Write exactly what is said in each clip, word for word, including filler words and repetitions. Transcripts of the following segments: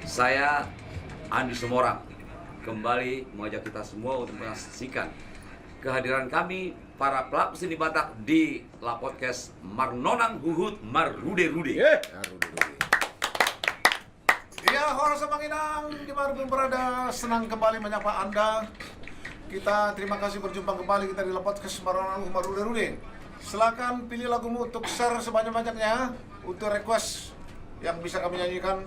Saya Andi Sumorang kembali mengajak kita semua untuk menyaksikan kehadiran kami para pelaku seni Batak di La Podcast Marnonang Huhut Marrude-rude. Ye. Marrude-rude. Ya, horas Amang Inang, di mana pun berada, senang kembali menyapa Anda. Kita terima kasih berjumpa kembali kita di La Podcast Marnonang Huhut Marrude-rude. Silakan pilih lagumu untuk share sebanyak-banyaknya, untuk request yang bisa kami nyanyikan.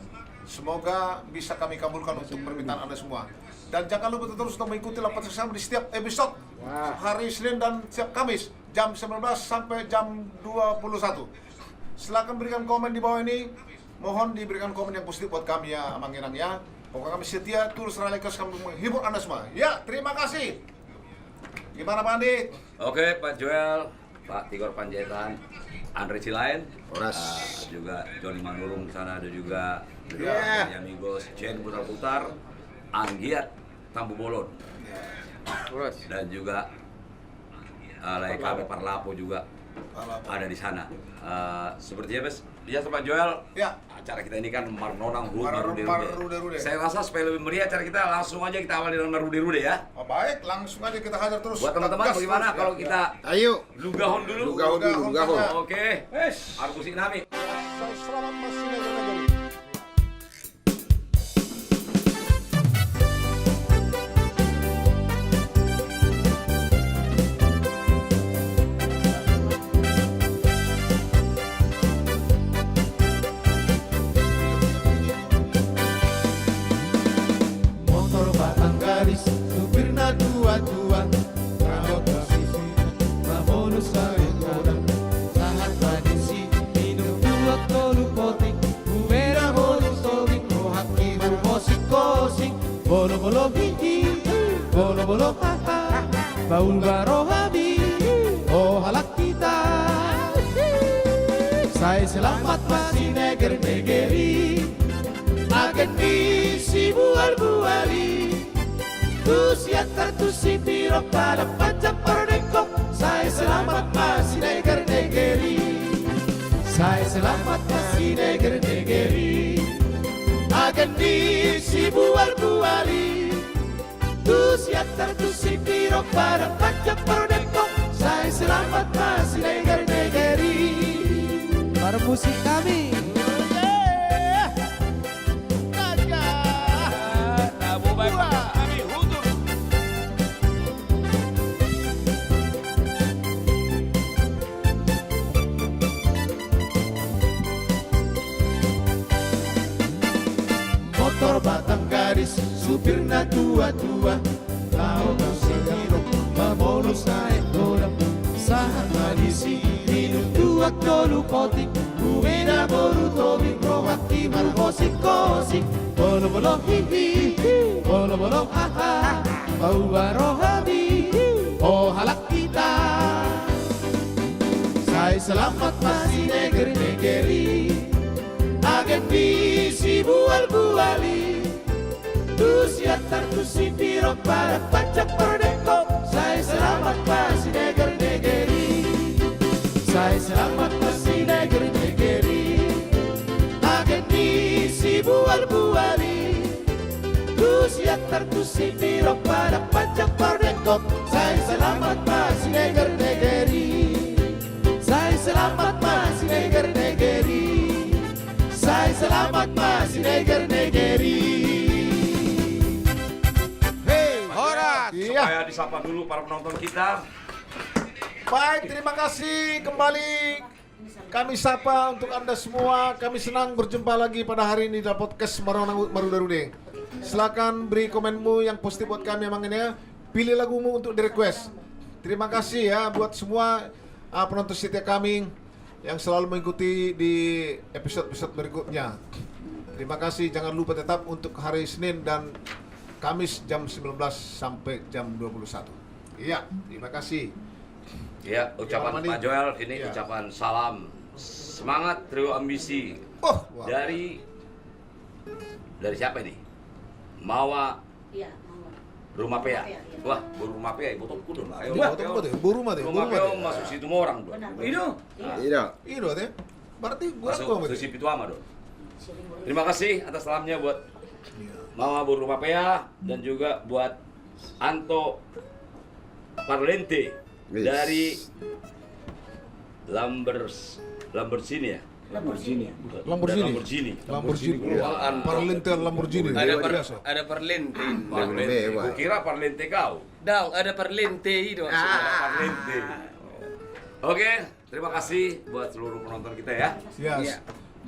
Semoga bisa kami kabulkan untuk permintaan Anda semua. Dan jangan lupa terus untuk mengikuti La Podcast kami di setiap episode hari Senin dan setiap Kamis jam sembilan belas sampai jam dua puluh satu. Silakan berikan komen di bawah ini. Mohon diberikan komen yang positif buat kami ya, Amang Inang ya. Pokoknya kami setia, tulus, rela, ikhlas kami menghibur Anda semua. Ya, terima kasih. Gimana, Pak Andi? Oke, Pak Joel, Pak Tigor Panjaitan, Andre Silaen, horas. Ah, juga Joni Manurung di sana, ada juga Amigos, Jen Putar-Putar, Anggiat Tambubolon. Horas. Dan juga, ah, lae kami Parlapo juga ada di sana. Ah, sepertinya, Bes, biasa, Pak Joel. Ya. Acara kita ini kan Marnonang Huhut Marrude-rude. Saya rasa supaya lebih meriah acara kita, langsung aja kita awali dengan Marrude-rude ya. Oh, baik, langsung aja kita hajar terus. Buat teman-teman, bagaimana kalau kita lugahon dulu? Lugahon dulu, lugahon. Oke. Wes. Argusi nami. Selamat masih negeri. Motor batang gadis, supirna tua-tua, raut posisi, mabonus kawin kodam, sahat tradisi, minum dua tolu potik, umeda boru tobing, rohaki marhosing-hosing, bolo-bolo hihi, bolo-bolo haha, paubah rohami, o halak hita. Sai selamat ma sineger-neger i, agen ni sibual-bual i. Tu siantar tu sipirong padang panjang parnengkok, sai selamat ma sineger-neger i. Sai selamat ma sineger-neger i, agen ni sibual-bual i. Tu siantar tu sipirong padang panjang parnengkok, sai selamat ma sineger-neger i. Parmusik nami. Motor batang gadis, supirna tua-tua, laho tu sipirong, mabonus aek godang, sahat tradisi, minum dua tolu potik, umeda boru tobing, rohaki marhosing-hosing, bolo-bolo hihi, bolo-bolo haha, paubah rohami, o halak hita. Sai selamat ma sineger-neger i, agen ni sibual-bual i. Tu siantar tu sipirong padang panjang parnengkok, sai selamat ma sineger-neger i. Sai selamat ma sineger-neger i, agen ni sibual-bual i. Tu siantar tu sipirong padang panjang parnengkok, sai selamat ma sineger-neger i. Sai selamat ma sineger-neger i. Sai selamat ma sineger-neger i. Hei, horas. Iya. Supaya disapa dulu para penonton kita. Baik, terima kasih kembali. Kami sapa untuk Anda semua. Kami senang berjumpa lagi pada hari ini dalam podcast Marnonang Huhut Marrude-rude. Silakan beri komenmu yang positif buat kami, Amang Inang. Pilih lagumu untuk di-request. Terima kasih ya buat semua, ah, penonton setia kami yang selalu mengikuti di episode-episode berikutnya. Terima kasih, jangan lupa tetap untuk hari Senin dan Kamis jam sembilan belas sampai jam dua puluh satu. Iya, terima kasih. Ya, ucapan Pak Joel ini ucapan salam semangat Trio Ambisi. Oh, wah. Dari, dari siapa ini? Mawa. Iya, Mawa. Rumapea. Rumapea, iya. Wah, boru Rumapea, ibotongku do. Wah, ibotongku do. Boru Rumapea. Rumapea masuk Situmorang do. Benar. Ido. Iya. Ido. Ido, teh. Berarti masuk Sipitu Ama do. Terima kasih atas salamnya buat Iya. Mama Boru Mapea, dan juga buat Anto Parlente dari Lambers-, Lamborghini, ya? Lamborghini. Lamborghini. Lamborghini. Lamborghini. Parlente Lamborghini. Ada par-, ada Parlente. Parlente. Gua kira Parlente kau. Dang, ada Parlente itu. Parlente. Oke. Terima kasih buat seluruh penonton kita, ya. Yes. Iya.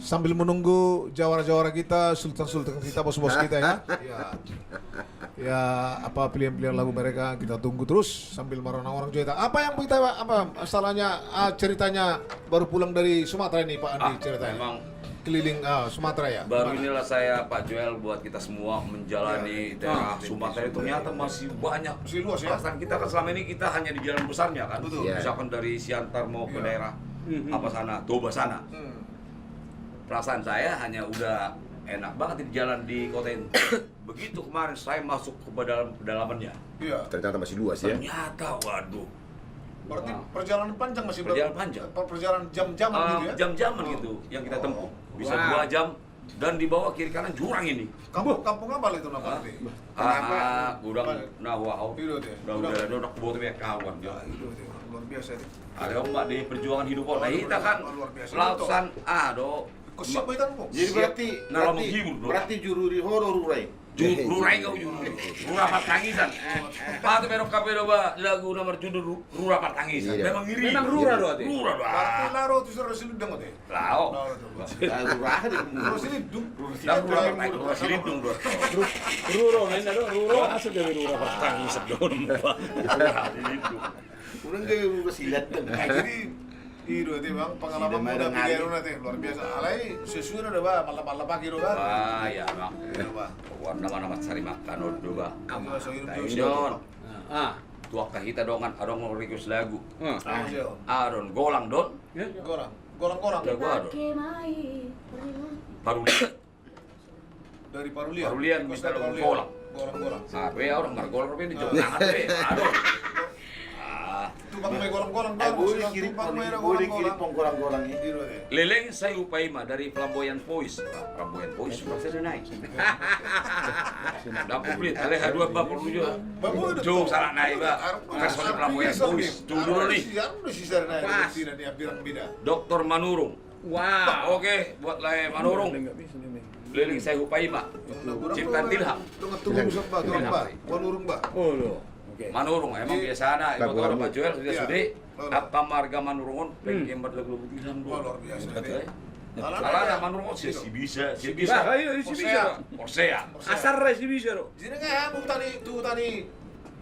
Sambil menunggu jawara-jawara kita, sultan-sultan kita, bos-bos kita, ya. Ya, apa pilihan-pilihan lagu mereka, kita tunggu terus sambil marorang-orang juga. Apa yang kita, apa salahnya, ah, ceritanya baru pulang dari Sumatera ini, Pak Andi, ceritanya? Memang keliling, ah, Sumatera, ya? Baru inilah saya, Pak Joel, buat kita semua menjalani daerah Sumatera itu ternyata masih banyak. Masih luas, ya? Perasaan kita kan selama ini kita hanya di jalan besarnya, kan? Betul. Iya. Misalkan dari Siantar mau ke daerah apa sana, Toba sana. Hmm. Perasaan saya hanya udah enak banget di jalan di kota ini. Begitu kemarin saya masuk ke pedalaman, pedalamannya. Iya. Ternyata masih luas, ya? Ternyata, waduh. Berarti perjalanan panjang masih. Perjalanan panjang. Per-, perjalanan jam-jaman gitu, ya? Jam-jaman gitu yang kita tempuh. Bisa dua jam dan di bawah kiri kanan jurang ini. Kampung, kampung apa itu namanya? Ah, gudang. Nah, wah, udah, udah, udah, udah, kawan. Luar biasa itu. Ada omak di perjuangan hidup, oh, nah, kita kan luar biasa. Lausan, ah, do. Jadi berarti, berarti jururi ho do rura i. Rura i kau, jururi. Rura Partangisan. Patu berok kape do ba lagu na marjudul Ru-, Rura Partangisan. Iya. Memang iri. Memang rura do ate. Rura do. Berarti laro tu sura Silindung ate. Lao. Rura Silindung. Rura Silindung do. Rura, maksud dari Rura Partangisan do. Rura Silindung. Udah gak rura silat. Jadi, i do ate, Bang, pengalaman muda piga runa ate, luar biasa. Alai sesuai do ba, malap-malap pagi do ba. Ah, iya, Bang. Iya, Bang. Warna mana mat sari makan do ba. Aman. Ah. Tu angka hita dongan, adong request lagu. Ah. Adong golang don. Golang. Golang-golang. Lagu adong. Parulian. Dari Parulian. Parulian, bisa lagu golang. Golang-golang. Nah, be orang margolang be di Jogja. Aduh. Ah. Tukang be golang-golang. Boleh kirim pon golang-golang. Leleng Sai Hupaima dari Flamboyan Boys. Flamboyan Boys, sudah saya naik. Dapur pelit, ale hadua ba perlu juga. Jauh salah naik ba. Kasih Flamboyan Boys. Tuh dulu nih. Doktor Manurung. Wah, oke, buat lae Manurung. Leleng Sai Hupaima. Ciptaan Tilham. Manurung, emang biasana, ibu tahu Pak Joel sudah sude. Apa marga Manurung on, pengen buat lagu-lagu Tilham do. Alana Manurung on, si bisa, si bisa. Porsea. Asar si bisa do. Jadi nggak, bukan tadi, tuh tadi.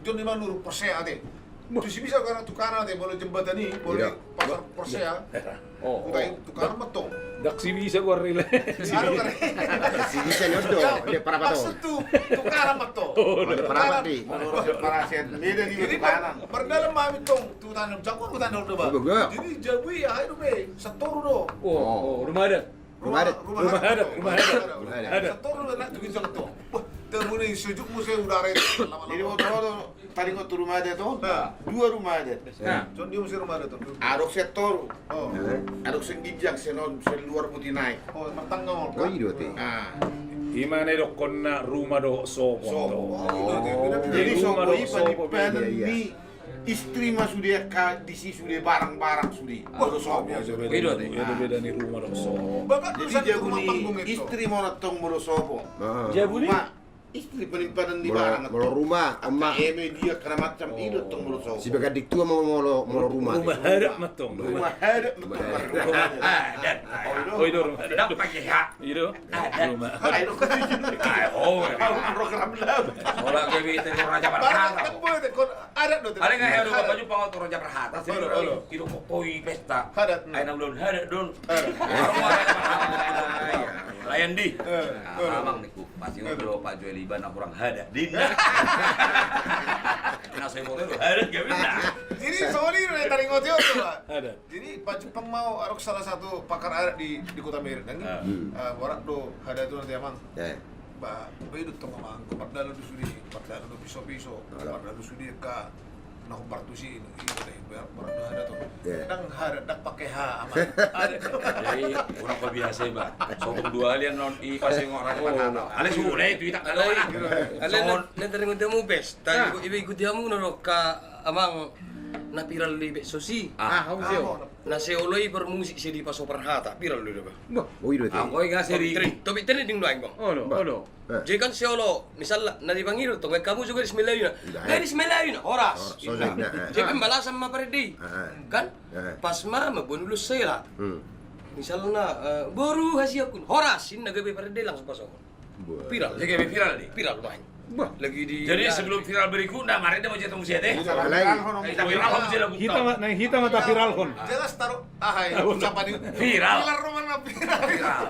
Joni Manurung, Porsea ate. Tu si bisa karena tukana ate, boleh jembatan i, boleh pasar Porsea. Oh. Tukana metong. Dak si bisa gua rela. Si bisa ni odo, dia parapat. Maksud tu tukana metong. Parapat di. Menurut parapat beda ni. Jadi tukana. Berdalam mami tong, tukana jago, tukana odo ba. Jadi jabu i, ya, ayo be, setoru do. Oh, rumah adat. Rumah adat. Rumah adat. Rumah adat. Setoru do, nak tu ginjang tu. Wah, temuni sejuk musim udara itu. Jadi mau tahu tu. Taringot tu rumah adat on. Dua rumah adat. Songon dia mesti rumah adat on. Adong sian toru. Adong sian ginjang, sian on, sian luar boti nai. Oh, ima na didokkon na rumah dohot sopo. Jadi sopo i panimpanan ni istri ma sude, angka disi sude, barang-barang sude. Molo sopo. Beda ni rumah dohot sopo. Jadi jabu ni istri ma on antong molo sopo. Jabu ni istri panimpanan ni barang. Molo rumah, emak, eme, dia, segala macam, i do tong molo sopo. Sibaga diktua molo, molo rumah. Rumah adat ma tong. Rumah adat ma tong. Rumah adat. Oi do rumah adat. Dapat ya. I do. Adat. Rumah adat. Ayo, program lagu. Ora gue bete Raja Parhata. Adat do. Paling ayo do baju pangoto Raja Parhata. Olo, olo. I do koi pesta. Adat. Ayo na ulaon adat don. Layan di. Amang niku. Pasti do Pak Joel iba na hurang adat, ninna. Na sai motor do adat gabin na. Jadi songon i do na taringot i on, Pak. Jadi Pak Jupang mau, adong salah satu pakar adat di, di Kota Medan kan. Borat do adat tu nanti, Amang. Ba, ba i do tong, Amang. Pardalan do sude, pardalan do piso-piso, pardalan do sude angka Nah, partusi ini, ini, ini, ber-, ber-, ada tuh. Iya. Kadang ada, dak pakai ha, aman. Ada. Jadi, orang kau biasa, Bang. Sokong dua lian non, i, pasti ngorang. Oh, mana? Ale sudah itu, itak kalau. Ale, ale, nanti ngunti mu bes. Tadi ikut, ikut dia mu, naro ka amang na viral di medsos i. Ah, ah, na seolo i bermusik, sedi paso parhata, viral do, Bang. Bah, oh, iya, Bang. Anggo i nggak seri. Tren, tapi trending do, Bang. Oh, no, oh, no. Eh. Jadi kan seolo, misalna, na di Bangiro, tong, kamu juga di Sembilan Ayuna. Iya, eh. Di Sembilan Ayuna, horas. Horas, horas, nah, eh. Jadi pembalasan ma parende i. Eh, eh. Kan? Eh. Pas ma, mamboan ulos hela. Hmm. Misalna, eh, boru hasiakku. Horas, inna gabe parende i langsung pasohon. Buah. Viral. Jadi gabe viral do i. Viral, Bang. Bah. Lagi di. Jadi sebelum viral berikutna, marende ma jatong siate. Iya, viral. Kita viral, hon, hita ma, nah, hita ma taviralhon. Jelas taruh, ah, hai, ucapan ini. Viral. Viral, Roman, viral. Viral.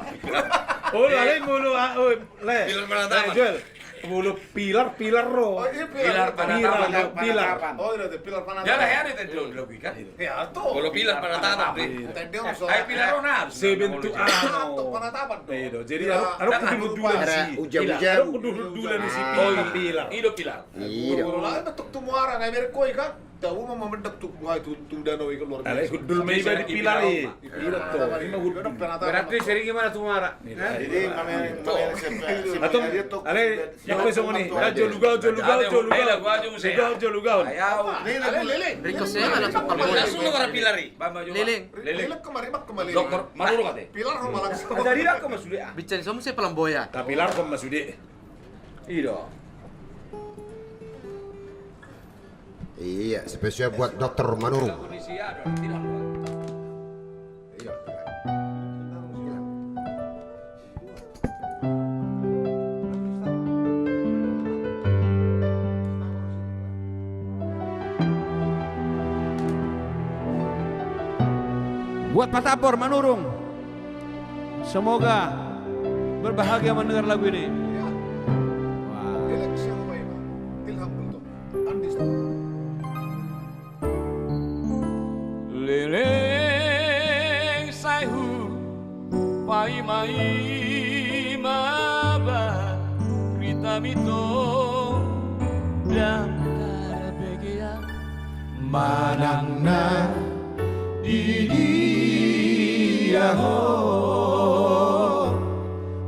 Oh, lain mulu, ah, oh. Le, pilar Panatapan. Eh, Joel. Molo pilar, pilar ro. Oh, iya, pilar. Pilar Panatapan. Pilar, pilar. Oh, iya, pilar Panatapan. Ya, lah, ya, ada tadi lo, lo bikin. Iya, tuh. Molo pilar Panatapan, Bang. Tadi orang soal. Hai, pilar ro na. Sebentuk anu. Panatapan dong. Iya, dong. Jadi, anu, anu, kudu dulu si. Uja-uja. Anu, kudu dulu si pilar. Iya, pilar. Iya. Kalau lain bentuk tu muara, nggak mirip koi, kan? Tahu ma mamendek tu, wah, tu, tu danau i kan luar biasa. Alai hundul ma iba di pilar i. Iya, tuh. Ini ma hundul. Berarti sering gimana tu muara? Jadi, mame, mame, atau, alai, yang kau songon i. Jolugau, jolugau, jolugau. Jolugau, jolugau. Ayo. Lele, lele. Riko saya mana tu pilar i. Langsung lo marpilar i. Lele. Lele kemari, bak kemari. Dokter, maruru kate. Pilar rumah langsung. Jadi dak kau masude, ah. Bicara sama saya pelamboya. Tapi pilar kau masude. Iya. Iya, spesial buat dokter Manurung. Buat Patapor Manurung. Semoga berbahagia mendengar lagu ini. Wah. Leleng sai hupaima-ima barita mitong, ndang tarbegean manang na di dia ho,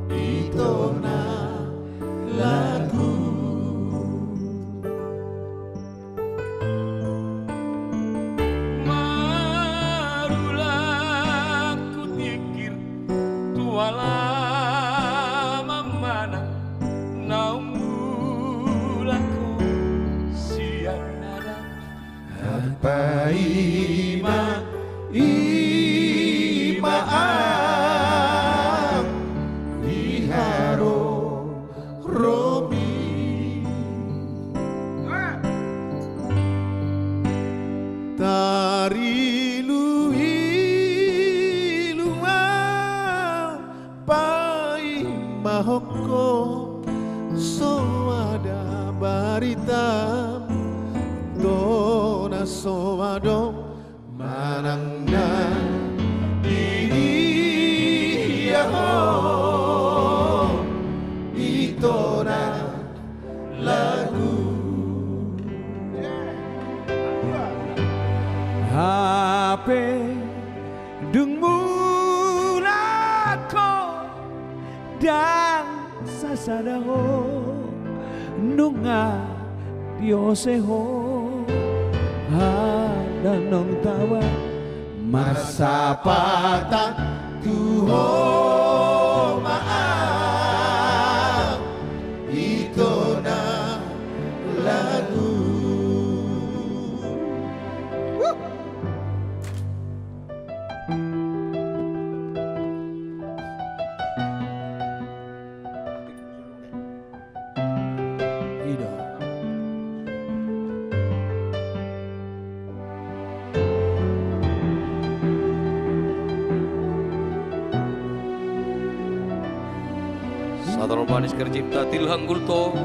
ito na lagu. Marulak hutingkir tu alaman manang naung mulak ho sian nada. Hupaima-ima au di haroromi. Tarilu-ilu ma paima ho, soada barita, tona so adong manang na di dia ho, ito na lagu. Hape dung mulak ho, ndang sasada ho, nunga diose ho. Hata naung tawa marsapatan tu ho ma au, ito na lagu. I do. Sator Panis Kerjipta Tilhang Gultom.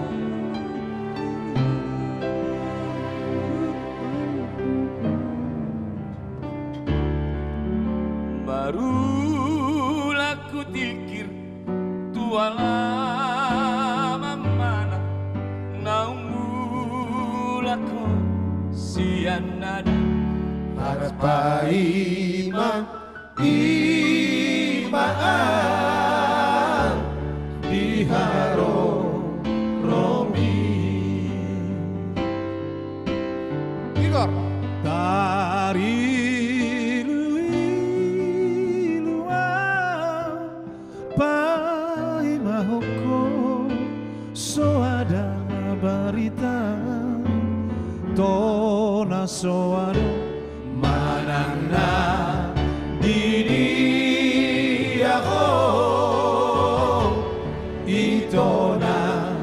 Marulak hutingkir tu alaman manang naung mulak ho sian Paima, ima an di haroromi. Igor. Tariluilu au, paimahon ho, so adong barita, tona so adong manang na di dia ho, i tona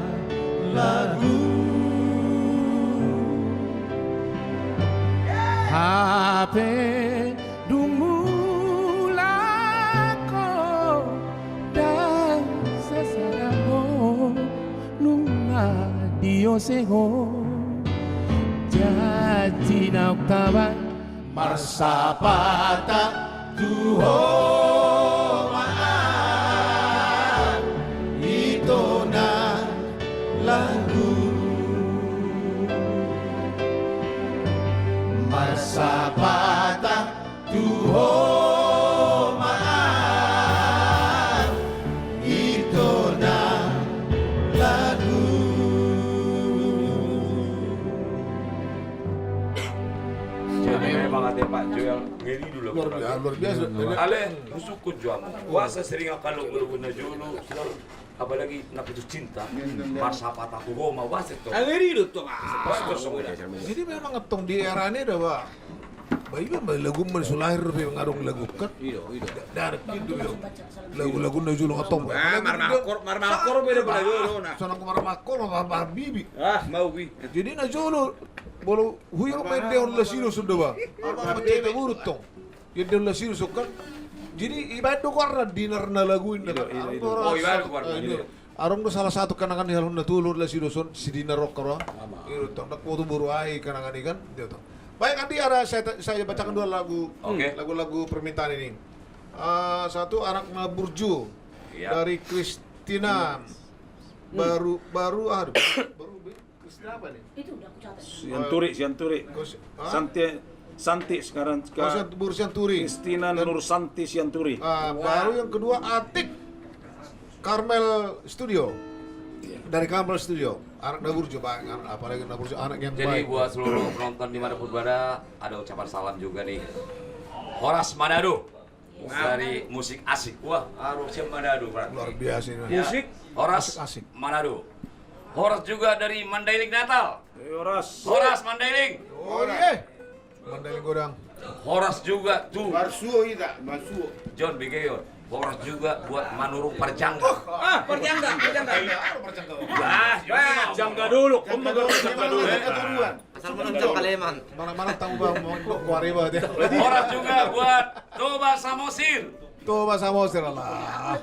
lagu. Hape dung mulak ho, ndang sasada ho, nunga diose ho, janji naung tabaen. Marsapata tu ho ma an, i tona lagu. Marsapata tu ho ma an, i tona lagu. Jadi memang ada Pak Joel, ngeri dulu. Luar biasa, luar biasa. Ale, husungkun jo hamu. Boasa sering angka lagu-lagu na jolo, apalagi na putus cinta, marsapata tu ho ma, boasa tong. Ngeri do tong. Boasa tong. Jadi memang tong di era ni do, Pak. Ba iba ma lagu ma so lahir pe nunga adong lagu kan. Iya, iya. Darat gitu ya. Lagu-lagu na jolo tong. Ah, marmangkor, marmangkor beda beda jolo na. Sonang marmangkor, marmangkor bibi. Ah, mau bi. Jadi na jolo, bolo huyo ma endehon lasido songon do ba. Apa cerita burut tong. Endehon lasido songon kan. Jadi ibaen do goarna dinar na lagu i. Oh, ibaen do goarna. Adong do salah satu kenangan ni halak na tubu lasido songon si Dinar on kan. Ido tong, ndang huboto boru ahu kenangan i kan. Baik, Andi, ada saya, saya bacakan dua lagu, lagu-lagu permintaan ini. Ah, satu, Anak na Burju dari Kristina. Baru, baru, aduh, baru, Kristina apa nih? Itu udah aku catat. Sianturi, Sianturi. Santi, Santi sekarang. Oh, Sianturi. Kristina Nursanti Sianturi. Ah, baru yang kedua, Atik. Karmel Studio. Dari Karmel Studio. Anak na Burju, apalagi na Burju, anak yang baik. Jadi buat seluruh penonton di mana pun berada, ada ucapan salam juga nih. Horas Manado. Dari Musik Asik. Wah, harus siap Manado berarti. Luar biasa ini. Musik Horas Asik. Manado. Horas juga dari Mandailing Natal. Horas. Horas Mandailing. Oh, iya. Mandailing Godang. Horas juga tuh. Marsuo ita, marsuo. John Begeon. Horas juga buat Manurung Parjangga. Ah, Parjangga, Parjangga. Wah, Jangga dulu. Jangga dulu. Asal menonjol Kaleman. Mana-mana tahu bang, mau kok kuari banget ya. Horas juga buat Toba Samosir. Toba Samosir, alah.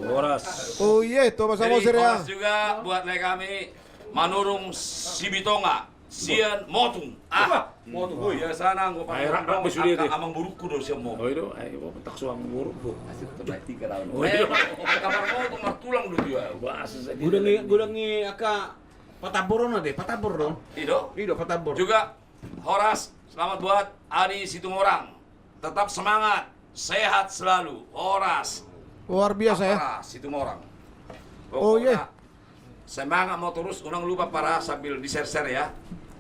Horas. Oh iya, Toba Samosir ya. Horas juga buat kami Manurung Sibitonga. Sian Motung. Ah, Motung. Oh iya, sana anggo Amang Burukku do sian Motung. Oh iya, ayo tak suang buruk. Kabar Motung martulang do dia. Gudang i, gudang i angka Patabor on ade, Patabor do. Ido? Ido, Patabor. Juga horas, selamat buat Adi Situmorang. Tetap semangat, sehat selalu. Horas. Luar biasa ya. Horas Situmorang. Oh iya. Semangat mau terus, unang lupa para sambil di-share-share ya.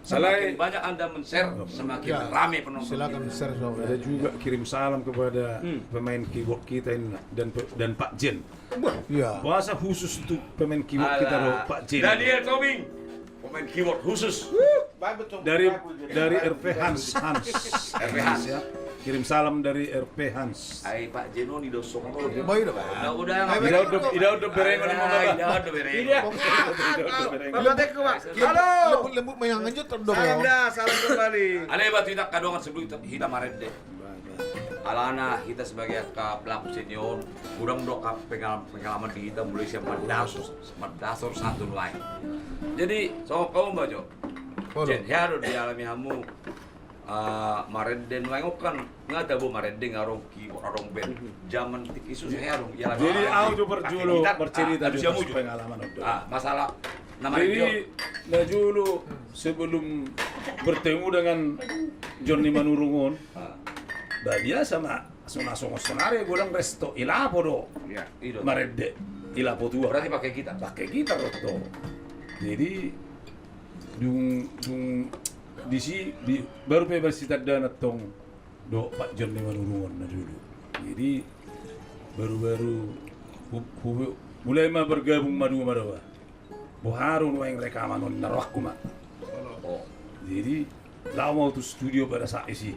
Semakin banyak Anda men-share, semakin rame penonton. Silakan share. Ada juga kirim salam kepada pemain keyboard kita ini dan Pak Jen. Iya. Boasa khusus untuk pemain keyboard kita loh, Pak Jen. Daniel Tobing, pemain keyboard khusus. Dari, dari R P Hans, Hans. R P Hans ya. Kirim salam dari R P Hans. Ai Pak Jen on i do songon on. Udah, udah. Ida udah, ida udah berengon. Ida udah berengon. Halo. Lembut-lembut menganjut dong. Salam dah, salam kembali. Ale ba tu hita angka dongan sebelum hita marende. Alana hita sebagai angka pelaku seni on, godang do angka pengalaman di hita mulai sian mandasor, mandasor sahat tu nuaeng. Jadi songon hamu ma jo. Jen, hea do dialami hamu marende nuaeng on kan, nga tabo marende nga adong keyboard, adong band. Zaman tingki so hea do. Jadi au jo parjolo bercerita pengalaman on. Masalah na marende on. Jadi na jolo sebelum bertemu dengan Jonni Manurung on. Ba biasa ma, songon sonari godang resto, i lapo do. Iya, i do. Marende, i lapo tua. Berarti pakai gitar. Pakai gitar do tong. Jadi dung, dung disi, di, baru pe marsitandaan tong dohot Pak Jonni Manurung on na jolo. Jadi baru-baru hu-, hu-, mulai ma bergabung maduma do ba. Boha do nuaeng rekaman on, ninna rohangku ma. Jadi laho ma au tu studio pada saat isi.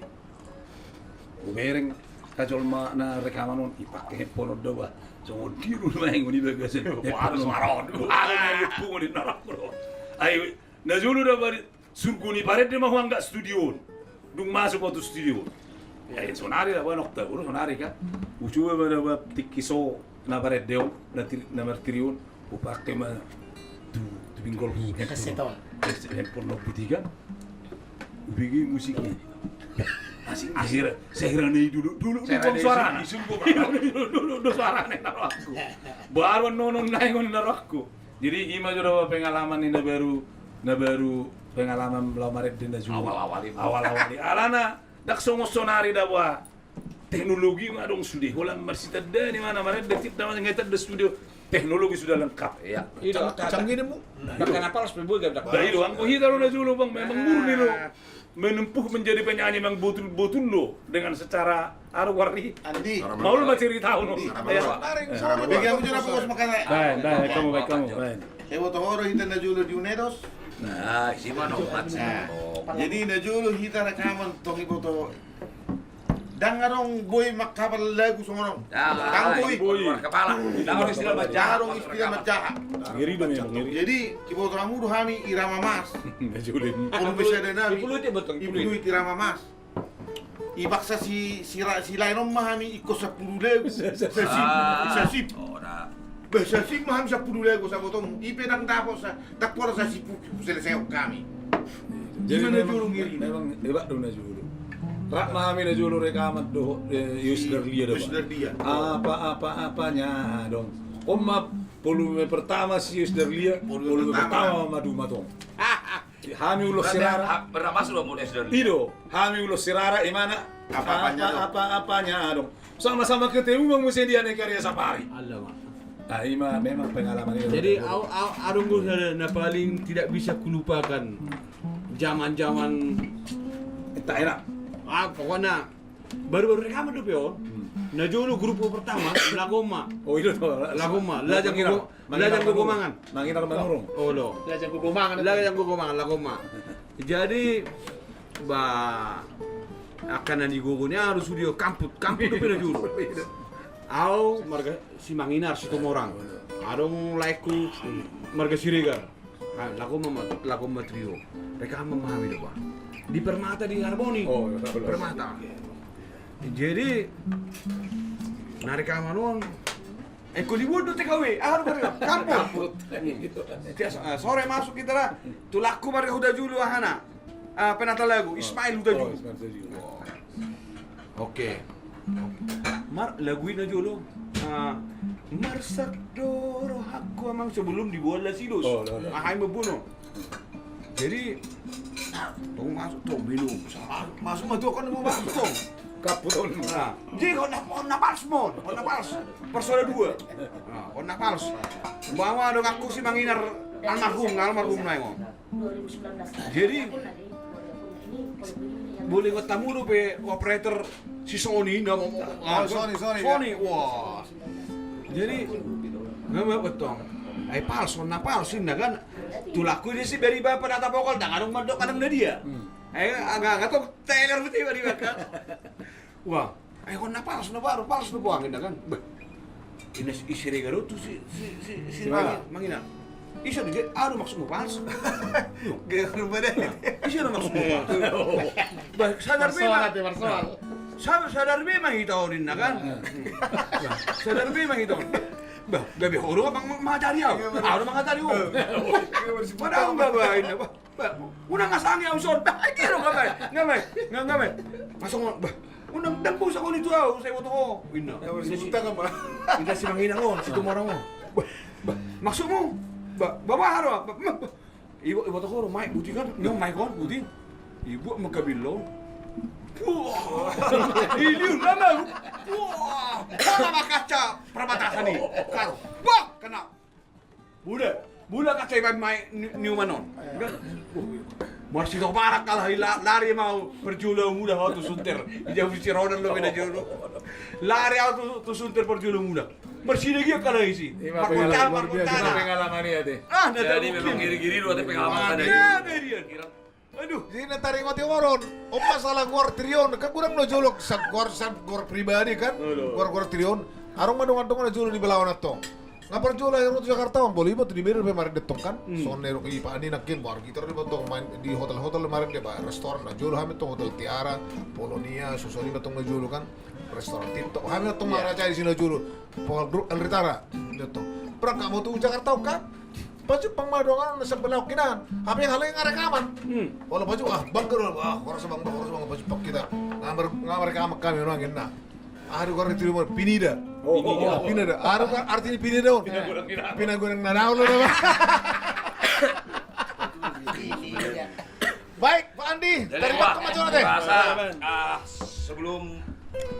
Hubereng, angka jolma na rekaman on, i pakai handphone on do ba. Songon dia do nuaeng on i bagasan. Boha do suara on. Boha do nuaeng on, ninna rohangku do. Ai na jolo do ba di surgo ni parende ma huanggap studio on. Dung masuk au tu studio on. Ai sonari do ba, nokta do sonari kan. Hucoba ma do ba tingki so na parende on, na tiri, na martiri on. Hupakai ma tu, tu pinggolhu handphone. Kaset on. Kaset handphone na hubutikan. Hubege musik i. Asing, asing. Sahira na i dulu, dulu, dulu suarana. Dulu, dulu, dulu suarana ninna rohangku. Baru annon on naeng on ninna rohangku. Jadi i ma jo do ba pengalaman ni na baru, na baru pengalaman laho marende na jolo. Awal-awal i. Awal-awal i. Alana ndang songon sonari do ba. Teknologi ma adong sude, holan marsitandaan i ma na marende, tingki na marende, tanda studio, teknologi sudah lengkap. Iya. I do. Canggih do mu. Bahkan apal, supaya boi gabdak. Ba i do, anggo hita do na jolo bang, memang murni do. Menempuh menjadi penyanyi memang botul-botul do, dengan secara aru wari. Andi. Maol ma cerita on. Andi. Iya. Baen, baen, kamu, baen, kamu, baen. Iboto ho do hita na jolo di Unedos. Nah, isi ma no. Nah, jadi na jolo hita rekaman tong, iboto. Ndang adong boi manghapal lagu songon on. Ndang boi. Ndang adong istilah manjaha. Ndang adong istilah manjaha. Ngeri do memang, ngeri. Jadi iboto hamu do hami Irama Mars. Na jolo i. Ipuluit Irama Mars. Ipaksa si, si, si laen on ma hami ingkon sampulu lagu. Sasip, sasip. Bah, sasip ma hami sampulu lagu, sabotom. I pe ndang dapot sa, ndang pola sasip, huselesaihon hami. Jadi memang, memang hebat do na jolo. Rap ma hami na jolo rekaman dohot, eh, Yus Darlia do. Yus Darlia. Apa, apa, apanya dong. On ma volume pertama si Yus Darlia, volume pertama maduma tong. Hami ulos sirara. Pernah masuk dong, ulos sirara. I do, hami ulos sirara, i ma na. Apa-apanya dong. Sama-sama ketemu memang muse dia na karya sapari. Alamak. Nah, i ma memang pengalaman i. Jadi, au, au, adong do na, na paling tidak bisa kulupakan zaman-zaman. Tak enak. Ah, pokoknya Baru-baru rekaman dope on. Hmm. Na jolo grup pertama, Lagoma. Oh, i do. Lagoma, Lajang Gogo-, Lajang Gogomangan. Manginar Manurung. Oh, lo. Lajang Gogomangan. Lajang Gogomangan, Lagoma. Jadi, ba, angka na nigogo ni aha do sude, Kamput, Kamput dope na jolo. Au marga Simanginar, Situmorang. Adong laengku marga Siregar. Ah, Lagoma ma, Lagoma Trio. Rekaman ma hami do ba. Di Permata di Harmoni. Oh, iya, betul. Permata. Jadi, na rekaman on. Eh, ingkon dibuat do T K W. Ah, udah, udah. Kampung. Kampung. Dia, eh, sore masuk kita lah. Tulangku marga Hudajulu, ahana. Ah, penata lagu, oh. Ismail Hudajulu. Oh, Ismail Hudajulu. Oh. Oke. Mar, lagu i na jolo. Ah, marsak do rohangku amang, sebelum dibuat Lasidos. Oh, lo, lo. Ah, hai membunuh. Jadi, tong masuk, tong minum. Masuk, masuk ma tu, kan mau masuk, tong. Kaput on. Nah, jadi kau na, kau na pals, mon. Kau na pals. Persoalan dua. Nah, kau na pals. Bawa dong aku Simanginar almarhum, almarhum na, mon. Jadi, boleh buat tamu dope operator si Sony, nda mau, mau, oh, Sony, Sony, Sony, ya. Wah. Jadi, nda mau betul. Ai pals, on na pals, inna kan. Tulangku dia si beri bapak penata vokal, tangan dong mandok, kadang dia. Hmm. Ai, agak, agak tuh teler betul di belakang. Wah, ai, on na pals, na baru pals, na buang, inna kan. Beh. Inna si, si Siregar do tu si, si, si, si Manginar. Manginar. Ise do, aduh, maksudmu pals? Gaya berubah deh. Ise do maksudmu pals? Bah, sadar be ma. Persoal, ya, persoal. Sa-, sadar be ma hita on, inna kan. Bah, sadar be ma hita on. Bah, gabe ho do, bang, mangajari au. Au do mangajari au. Padahal bah, bah, inna, bah. Bah, unang asangi au son. Bah, ai dia do, nggak bae. Nggak bae. Nggak, nggak bae. Masuk, bah. Unang, ndang boi songon i tu au, sai boto ho, inna. Inna si Manginar on, Situmorang on. Bah, bah, maksudmu? Bah, bah, bah, bah. Ibo, iboto ho do, maek buti kan. Nyo maek on, buti. Ibuat ma kabillo. Wah. Iliur nama. Wah. Mana ma kaca perbatasan i. Karo. Wah, kena. Mula, mula kaca ibaen ma ni, ni uman on. Marsidoparak kalai, lari ma au parjolo mula ho tu sunter. Ija husi rodan lo beda jolo. Lari au tu, tu sunter parjolo mula. Marsidagian kalai si. Ima pengalaman, luar biasa pengalaman i ate. Ah, na jadi memang giri-giri do ate pengalaman tadi. Aduh. Jadi na taringot i on, on masalah goar tiri on, kan godang na jolo, sab goar, sab goar pribadi kan, goar-goar tiri on. Adong ma dongan-dongan na jolo di balaon antong. Nga parjolo akhirna tu Jakarta on, bolo iba tu di Medan pe marende antong kan. Songon na didok i Pak Andi nangkin, goar gitar do iba antong, main di hotel-hotel do marende, ba restoran na jolo hami antong, Hotel Tiara, Polonia, songon i ma antong na jolo kan. Restoran TikTok. Hami antong mangarajai di si na jolo. Vokal grup El Ritara. Antong. Berangkat ma tu Jakarta on kan. Pajumpang ma dongan na sebelah kinahan. Hape halai nga rekaman. Wala pajumpang, ah, bangga do, ah, horas bang, horas bang, pajumpang hita. Nga mar, nga marekaman hami, nuaeng ninna. Aha do goar ni tiri on, Pinida. Pinida. Aha do arti ni Pinida on? Pinagonang na daol do nama. Baik, Pak Andi, terima kasih. Jadi, Pak, terima kasih. Rasa, ah, sebelum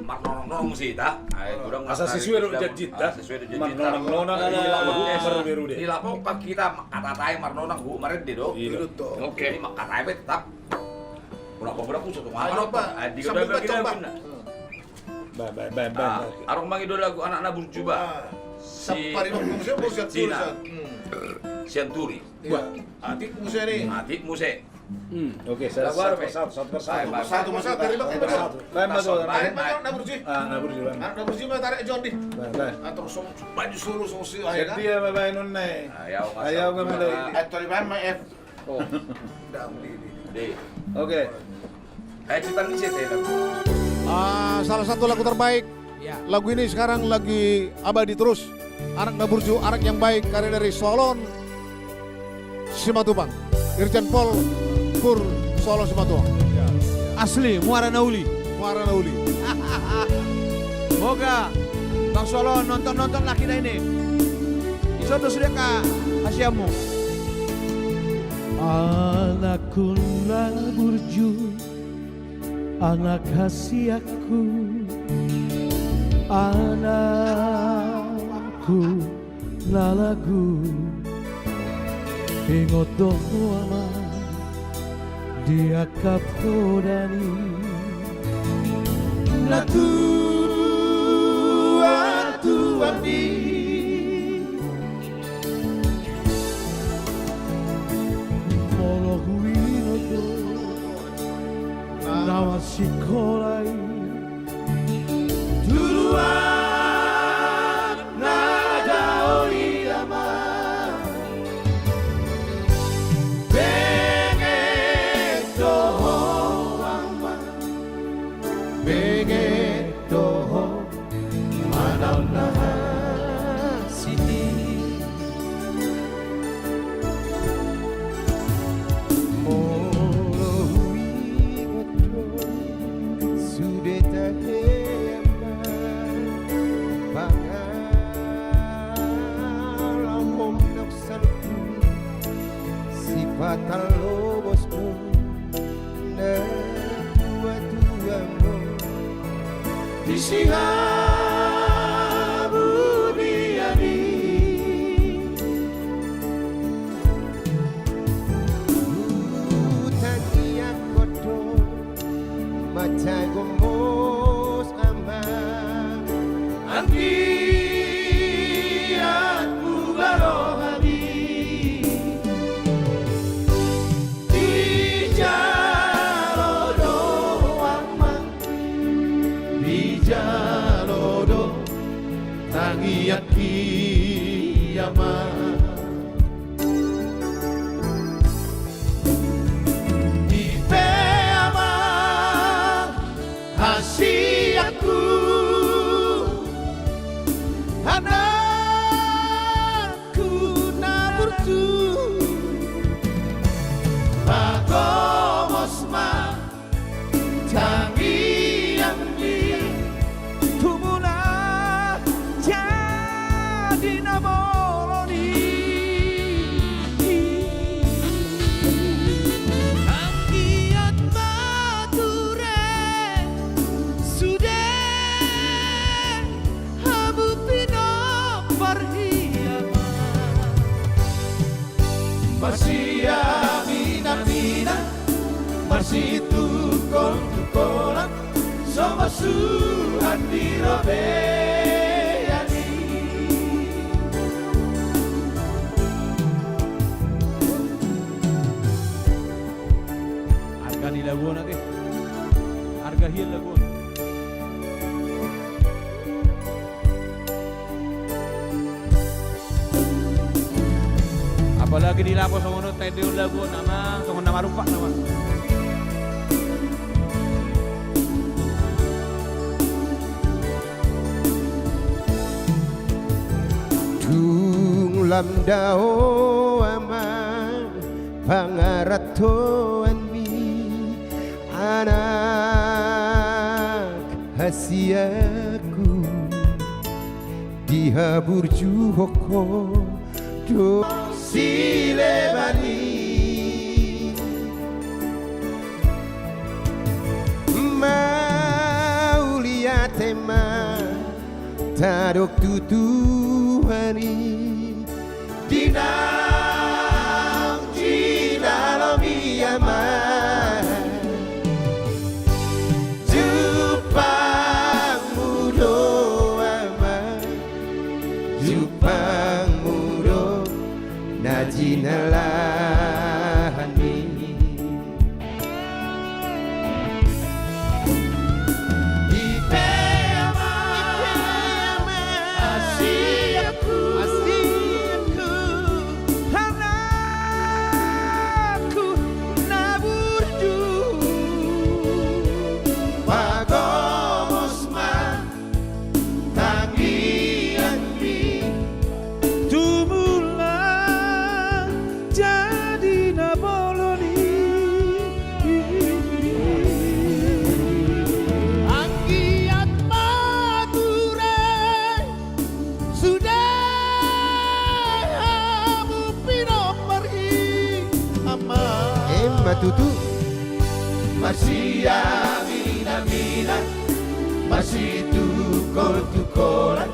marnonang-nonang muse hita, asa sesuai dohot janjinta. Sesuai dohot janjinta. Marnonang-nonang, marrude-rude. Di lapo kan hita mangkatai marnonang, marende do. Iya. Oke. Jadi mangkatai pe tetap. Mula pamula pun satu. Ayo, Pak. Sambil baca, Pak. Baik, baik, baik, baik. Adong mangido lagu Anak na Burju, Pak. Si Cina. Sianturi. Atik muse ni. Atik muse. Oke, satu persatu, satu persatu. Satu persatu, terima kasih. Satu. Baik, baik, baik. Anak na Burju. Ah, na Burju, baik. Anak na Burju, baik, tarik John di. Baik, baik. Atur song, baju solo, song si, ayo kan? Dia, baik, baik, non, nih. Ayo, ayo, mulai. Atur di mana, F? Oh. Oke. Eh, cerita ni saya tahu. Ah, salah satu lagu terbaik. Ya. Lagu ini sekarang lagi abadi terus. Anak na Burju, anak yang baik, karya dari Solon Simatupang. Irjen Pol Kur Solon Simatupang. Ya. Asli, Muara na Uli. Muara na Uli. Moga Bang Solon nonton-nonton lagi dah ini. Iso do sude hasianmu. Anakku na burju, anak hasianku, anakku na lagu. Ingot do ho ama di angka poda ni natuatua i. Molo huingot do na marsikola i, tuduhan na dao i ama. Benget do ho ama, benget do ho manang na hasiti. Molo huingot do sude tahe ama, pangalamom na sipata lobos do natuatuam on di sihabulian i. Hutangiangkon do mansai gomos ama, anggiat hubahen hami. Dijalo do ama, dijalo. Marsiaminaminan, marsitungkoltungkolan, so masuhan di robean i. Arga ni lagu on ate. Arga hian lagu on. Apalagi di lapo songon on, taendehon lagu on nama songon na marumpak nama. Dung lam dao amang pangarantoanmi, anak hasianku, dihaburjuhon ho do sileban i. Mauliate ma tadok tu Tuhan i. Di naung jinalo mi amang, jumpangmu do amang, jumpangmu do na jinalahanmi. Ipe amang, hasianku, hasianku, anakku na burju, pagomos ma tangiangmi. Tumula jadi na bolon i. Anggiat ma ture sude hamu pinompar i, amang. Emma tutu. Marsiaminaminan, marsitungkoltungkolan,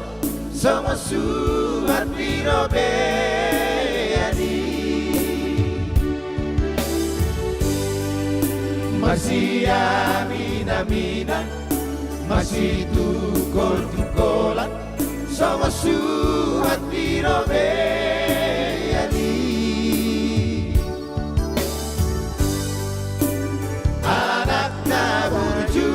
so masuhan di robean i. Marsiaminaminan, marsitungkoltungkolan, so masuhan di robean i. Anak na burju.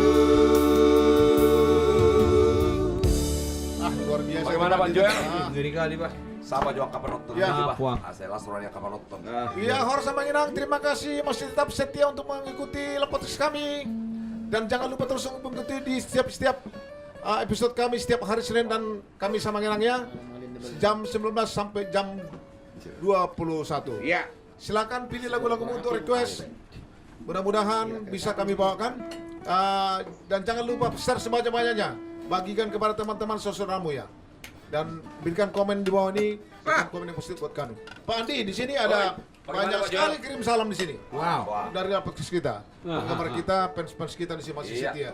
Ah, luar biasa. Bagaimana, Bang Joel? Ah. Ngeri kali, Pak. Sapa jo angka penonton? Ya. Apa? Ah, saya las rohani angka penonton. Ah. Iya, horas Amang Inang, terima kasih masih tetap setia untuk mengikuti live podcast kami. Dan jangan lupa terus mengikuti di setiap, setiap, ah, episode kami setiap hari Senin dan Kamis Amang Inang ya. Jam sembilan belas sampai jam dua puluh satu. Iya. Silakan pilih lagu-lagumu untuk request. Mudah-mudahan bisa kami bawakan. Ah, dan jangan lupa share sebanyak-banyaknya. Bagikan kepada teman-teman saudaramu ya. Dan berikan komen di bawah ini, berikan komen yang positif buat kami. Pak Andi, di sini ada banyak sekali kirim salam di sini. Wow. Dari podcast kita. Penggemar kita, fans-fans kita di sini masih setia.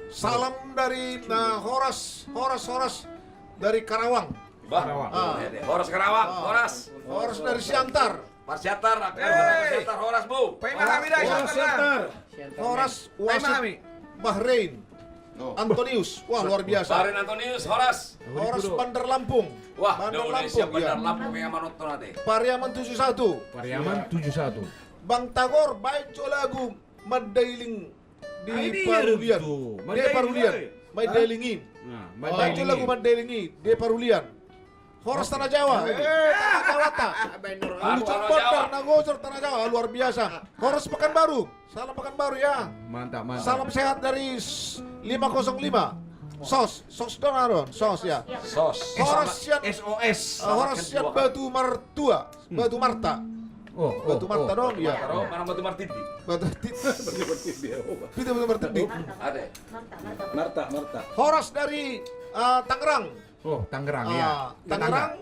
Salam dari, nah, Horas, Horas, Horas dari Karawang. Bah, Karawang. Ah. Horas Karawang, ah. Horas. Horas dari Siantar. Pak Siantar, Pak Siantar, Horas, Bu. Pak Imam Hamid, Horas Siantar. Horas wasit Bahrain. Oh. Antonius, wah, luar biasa. Bahrain Antonius, Horas. Horas Bandar Lampung. Wah, Bandar Lampung, Bandar Lampung yang menonton nanti. Pariaman tujuh satu. Pariaman tujuh satu. Bang Tagor, baen jo lagu Mandailing di Parulian. De Parulian. Mandailing i. Baen jo lagu Mandailing i, De Parulian. Horas Tanah Jawa. Eh, Tanah Jawa ta. Hulu Cempot, Tarnagojor, Tanah Jawa, luar biasa. Horas Pekanbaru. Salam Pekanbaru ya. Mantap, mantap. Salam sehat dari lima kosong lima. Sos, sos dong, Aron. Sos ya. Sos. Horas sian, S O S. Horas sian Batu Martua. Batu Marta. Oh, Batu Marta dong ya. Mana Batu Martindi? Batu Martindi. Batu Martindi. Ada. Marta, Marta. Horas dari, eh, Tangerang. Oh, Tangerang, ya. Ah, Tangerang.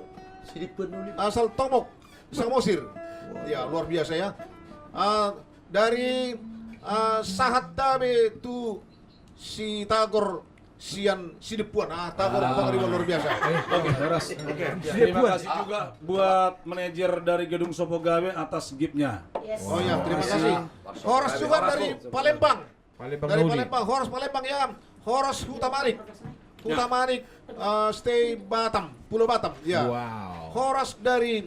Asal Tomok, Samosir. Ya, luar biasa ya. Ah, dari, ah, sahat tabe tu Sitagor, sian Sidempuan. Ah, tahu orang, orang luar biasa. Eh, oke, horas. Oke. Terima kasih juga buat manajer dari Gedung Sopogawe atas giftnya. Yes. Oh ya, terima kasih. Horas juga dari Palembang. Palembang. Dari Palembang, horas Palembang ya. Horas Hutamanik. Ya. Hutamanik, eh, stay Batam, Pulau Batam. Ya. Wow. Horas dari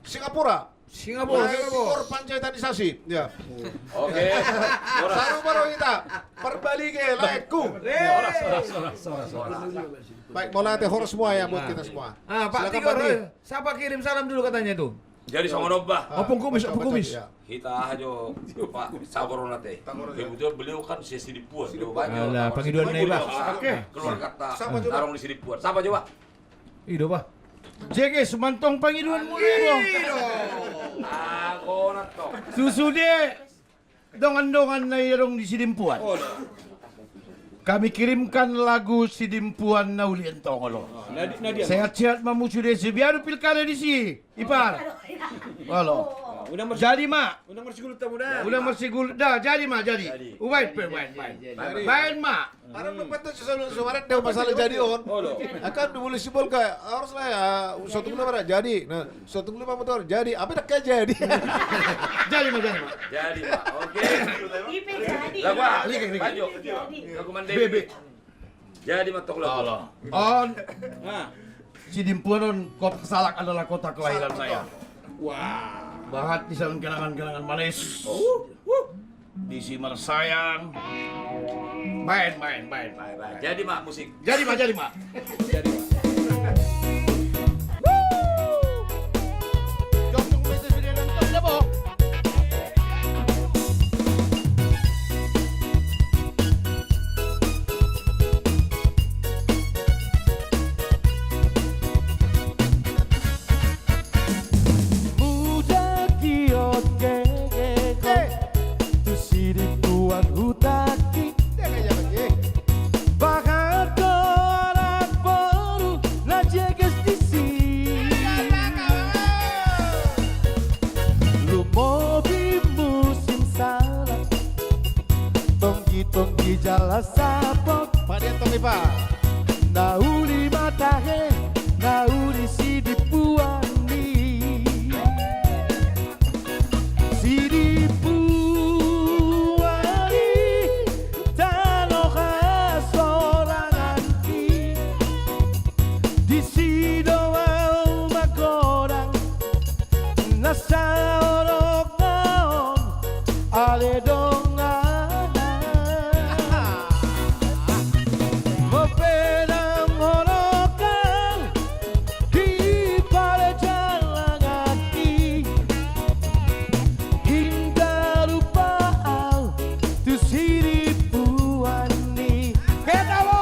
Singapura. Singapura, Singapura. Pancaitanisasi. Ya. Oke. Saru baru kita. Perbalige, laekku. Horas, horas, horas, horas. Baik, mauliate, horas semua ya buat kita semua. Ah, Pak Tigor, eh, siapa kirim salam dulu katanya itu? Jadi songon on, bah. Ompung Kumis, Ompung Kumis. Hita aha jo, Pak Saborona te. Kebetulan beliau kan si Sidempuan. Alah, pangidoan na iba. Oke. Keluarga ta. Tarong di Sidempuan. Sapa jo, Pak? Ido, Pak. Jeges mantong pangidoan muna, Bang. Ido. Ago na tong. Susude. Dongan-dongan na i adong di Sidempuan. Kami kirimkan lagu Sidempuan na uli antong olo. Sehat-sehat ma hamu sude, sibiadu pilkada disi, ipar. Olo. Jadi ma. Unang marsigulut da, jadi ma, jadi. Ubaen pe, ubaen, ubaen. Baen ma. Arang dope tu suara dia masalah jadi on. Akan dulu si Bolka harus lah ya, satu bulan bara jadi. Nah, satu bulan apa motor jadi? Apa dak kayak jadi? Jadi ma, jadi ma. Jadi ma. Oke. Ipe jadi. Lagu ah. Jadi. Lagu Mandailing. Bebe. Jadi ma tong lagu. On. Sidempuan on, Kota Salak adalah kota kelahiran saya. Wah. Bahat di sana kenangan-kenangan manis. Disi marsayang. Baen, baen, baen, baen, baen. Jadi ma musik. Jadi ma, jadi ma. Jadi ma. Mudar giot gegehon tu Sidempuan hutaki. Bahat do anak boru na jeges disi. Lumobi musim salak, tonggi-tonggi jala sapot. Padian tonggi pa. Na uli ma tahe, na uli Sidempuan i. Sidempuan i tano hasorangan i. Disi do au magodang. Na saonok na on ale dongan. Mopena monokal di pale jalangan i. Inda lupa au tu Sidempuan i. Keta bo.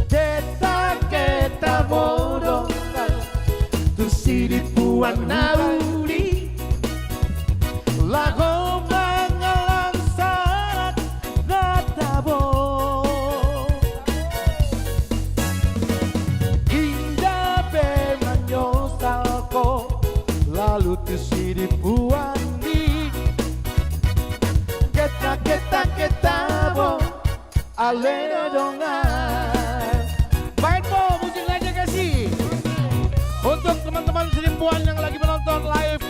Keta, keta bo dongan tu Sidempuan na uli. Laho mangalangsa na tabo. Inda pe manyosal ho lalu tu Sidempuan i. Keta, keta, keta bo. Ale dongan. Baen bo musik na jeges i. Untuk teman-teman Sidempuan yang lagi menonton live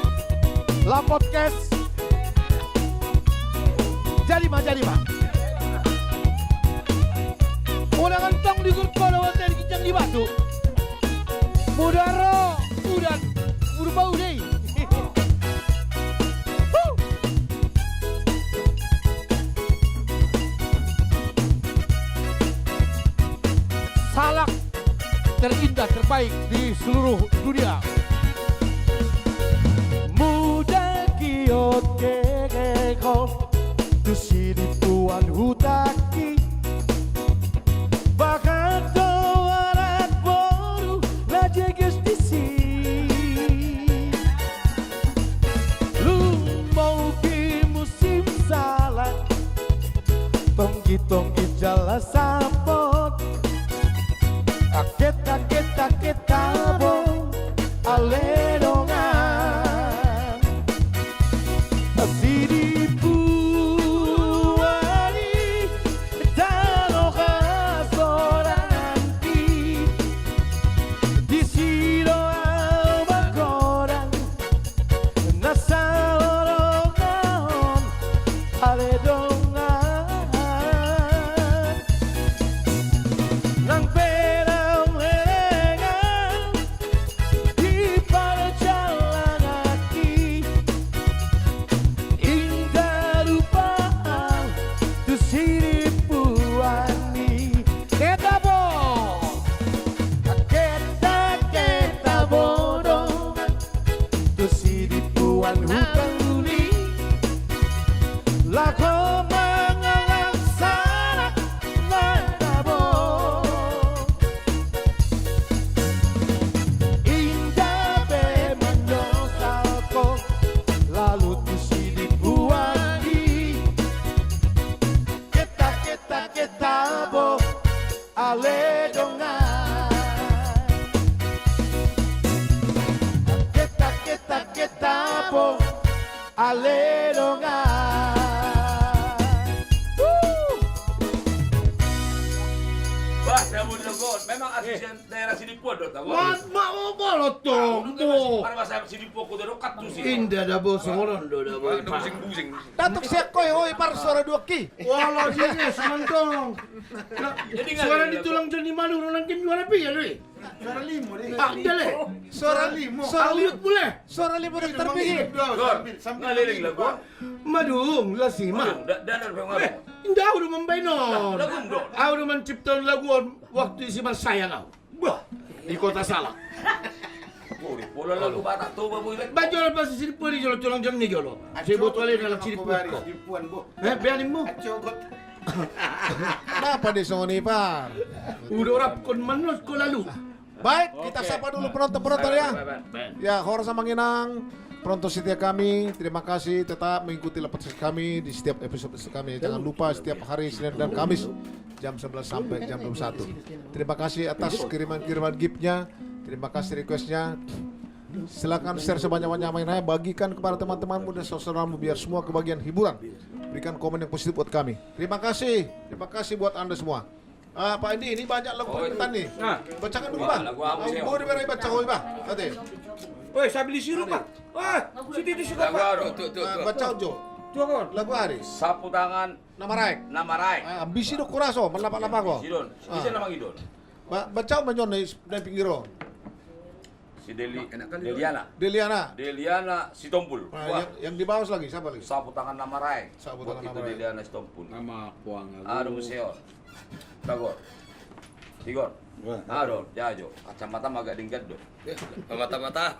La Podcast. Jadi ma, jadi ma. Unang antong di gurkono wate di ginjang ni batu. Mudar ro udan, murba ude i. Salak terindah, terbaik di seluruh dunia. Mudar giot gegehon tu Sidempuan hutaki. Bahat do anak boru na jeges disi. Lumobi musim salak, tonggi-tonggi jala sapot. Keta, keta, keta bo. Ledongan. Bah, saya mau telepon. Memang asisten daerah Sidimpuan do, tahu? Mat, ma, o, bolot dong. Ada bahasa Sidimpuan, kau tahu, kat tu sih. Inda da bos, ngolon do da bos. Pusing-pusing. Datuk siak koi, oi, par suara dua ki. Wala, dia semantong. Jadi nggak suara ada di tulang Joni Manurung nangkin juara pi ya, lui. Suara limo, dia. Pak, dia le. Suara limo. Suara limo. Audut boleh. Suara limo terpikir. Gor. Nggak leleng lagu. Madung, lasi ma. Madung, da-, da-, da-, da-, eh, inda au do mambaen on. Lagu on do. Au do manciptaon lagu on waktu isi marsayang au. Bah, di Kota Salak. Bori, pola lagu Batak Toba, boi. Ba jolo pasti Sidimpuan i jolo, tulang Joni jolo. Sai boto ale dalam Sidimpuan ko. Eh, beanim mu. Kenapa dia songon i, par? Udah rap kon manus ko lalu. Baik, kita sapa dulu penonton-penonton ya. Baik, baik, baik. Ya, horas amang inang, penonton setia kami, terima kasih tetap mengikuti Lapotas kami di setiap episode kami. Jangan lupa setiap hari Senin dan Kamis jam sebelas sampai jam dua puluh satu. Terima kasih atas kiriman-kiriman gift-nya. Terima kasih request-nya. Silakan share sebanyak-banyaknya, bagikan kepada teman-temanmu dan saudaramu biar semua kebagian hiburan. Berikan komen yang positif buat kami. Terima kasih. Terima kasih buat Anda semua. Ah, Pak Andi, ini banyak lagu permintaan nih. Nah. Bacakan dulu, Bang. Lagu apa sih? Mau dibaca, Bang? Ate. Woi, sambil disuruh, Bang. Wah, sini disuruh, Bang. Tuh, tuh, tuh. Baca jo. Tuh, kon. Lagu ari. Sapu tangan. Na maraek. Na maraek. Ah, bisi do kuraso, manapak-napak ko. Bisi do. Bisi na mangidon. Baca ma jo na pinggir on. Si Deli-, Deliana. Deliana. Deliana Sitompul. Nah, wah. Yang, yang di bawah lagi, siapa lagi? Sapu tangan na maraek. Sapu tangan na maraek. Deliana Sitompul. Nama kuang. Aduh, museon. Tagor. Tigor. Wah. Aduh, jajo. Kacamata agak dingkat do. Mata-mata.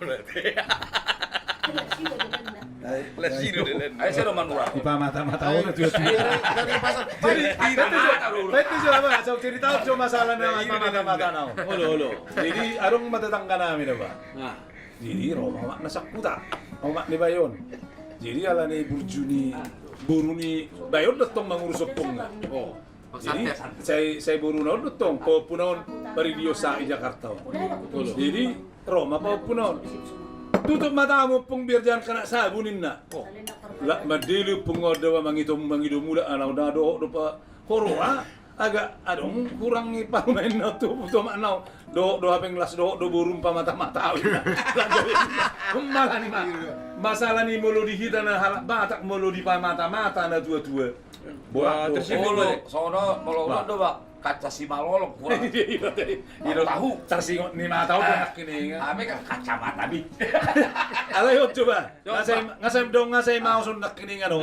Lesi do delen. Ayo, saya lo manura. Di mata-mata. Jadi, itu jo, itu jo, apa, so cerita jo masalah na mata-mata na. Olo, olo. Jadi, adong ma tetangga nami da, Pak. Nah. Jadi, ro ma omak na sangkuta. Omak ni bayo on. Jadi, ala ni burju ni, boru ni bayo on do tong mangurus ompungna. Oh. Jadi, sai, sai boruna on do tong, pahompuna on, paridio sa i Jakarta on. Jadi, ro ma pahompuna on. Tutup matamu, ompung, biar jangan kena sabu, ninna. Oh. Lak mandele ompung on da, mangido, mangido mulak, ana on da dohot do pa, horo, ah. Agak adong hurang i parumaenna tu, tu omakna on. Dohot do hapeng las, dohot do borum pamata-mata. Malah ni ma. Masalah ni molo di hita na halak Batak, molo dipamata-mata na tua-tua. Buat tersinggung. Sono molo do, Pak, kaca Simalolong kurang. Iya, iya. Tahu. Tersinggung ni mata udah nak ini. Ame kan kacamata bi. Alai hot coba. Ngasai, ngasai dong, ngasai mau son nak ini ngano.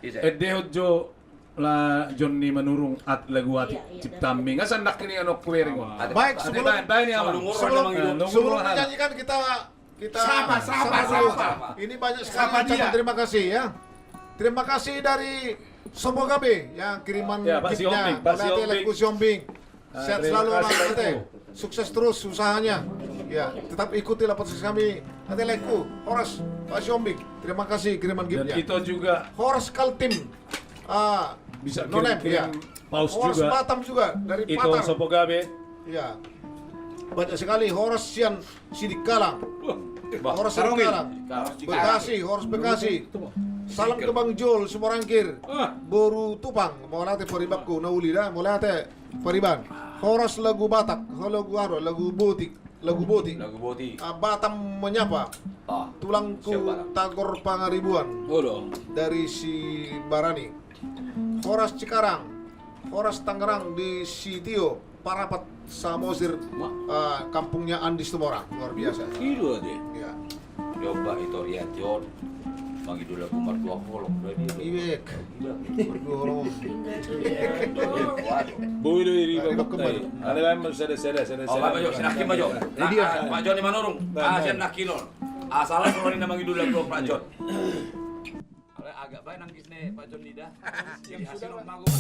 Ede hot jo. La Joni Manurung, at lagu atik ciptami. Ngasai nak ini ngano kuering. Baik, sebelum, sebelum menyanyikan kita Kita sapa, sapa, sapa dulu. Sapa? Ini banyak sekali ucapan terima kasih ya. Terima kasih dari Sopogabe yang kiriman giftnya. Pak Siombing. Sehat selalu, Pak Siombing. Sukses terus usahanya. Ya, tetap ikuti Lapotas kami. Ate Leku, horas, Pak Siombing. Terima kasih kiriman giftnya. Dan kita juga. Horas Kaltim. Ah, bisa kirim-kirim paus juga. Horas Batam juga dari Patar. Sopogabe. Ya. Banyak sekali horas sian Sidikalang. Horas Sidikalang. Bekasi, horas Bekasi. Salam ke Bang Jol, Sumorangkir. Boru Tupang, mauliate paribanku, na uli da, mauliate pariban. Horas lagu Batak, lagu aha do, lagu Botik, lagu Botik. Lagu Botik. Ah, Batam menyapa. Tulangku Tagor Pangaribuan. Dari Sibarani. Horas Cikarang, horas Tangerang di Sitio, Parapat, Samosir, kampungnya Andi Situmorang. Luar biasa. Ido ate. Iya. Coba itu lihat, Jon. Mangido lagu Martua Holong. Iwek. Martua Holong. Boi do iri. Ada lain sada sada sada. Pak Joni Manurung. Ah, sian nangkin on. Asal suara ni mangido lagu Pak Jon. Alai agak baen nangkis ne Pak Jon nida. Ciri khas i nang mago.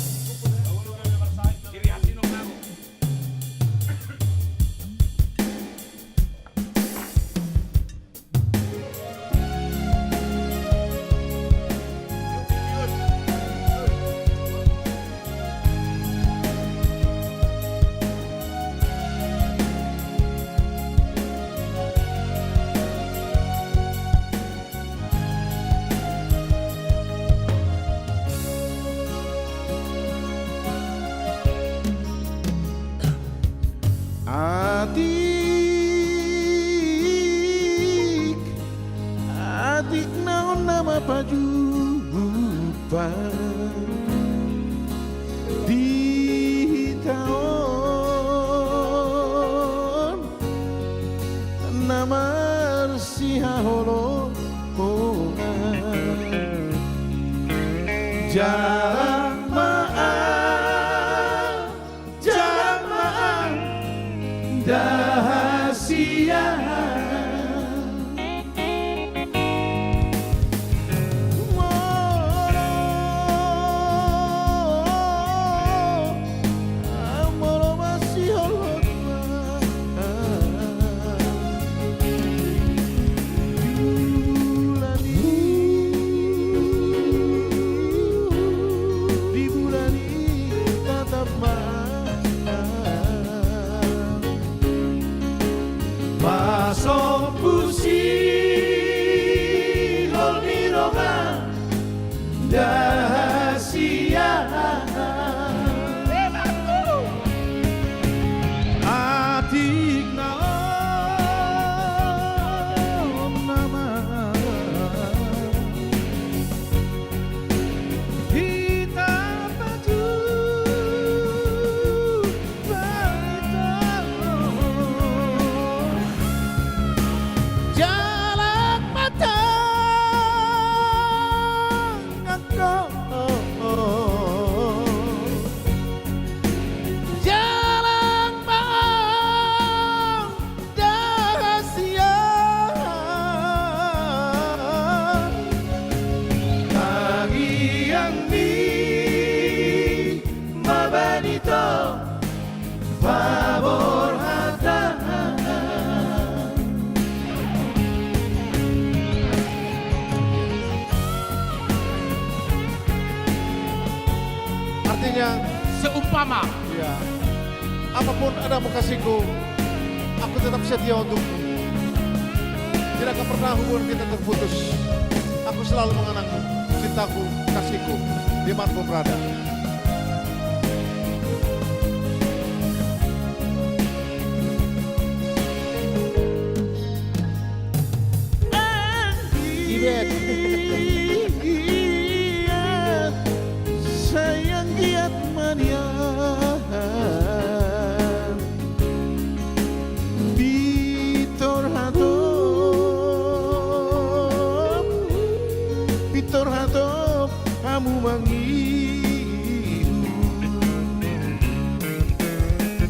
Ciri khas i nang mago. Pajumpang di hita on na marsihaholongan. Jalang ma Jalang ma, da hasian. Molo, molo masiholongan. Di bulan i, di bulan i tatap ma pasombu sihol ni roha da hasian. Atik na on nama hita pajumpang. Jalang ma tanganhon. Jalang ma da hasian. Tangiangmi ma bani to paborhatan. Artinya, seumpama. Iya. Apapun adamu kasihku, aku tetap setia untukmu. Tidak akan pernah hubungan kita terputus. Aku selalu mengenangmu, cintaku, kasihku, di mana pun berada. Anggiat, sai anggiat ma nian. Pintor hatop, pintor hatop hamu mangihut.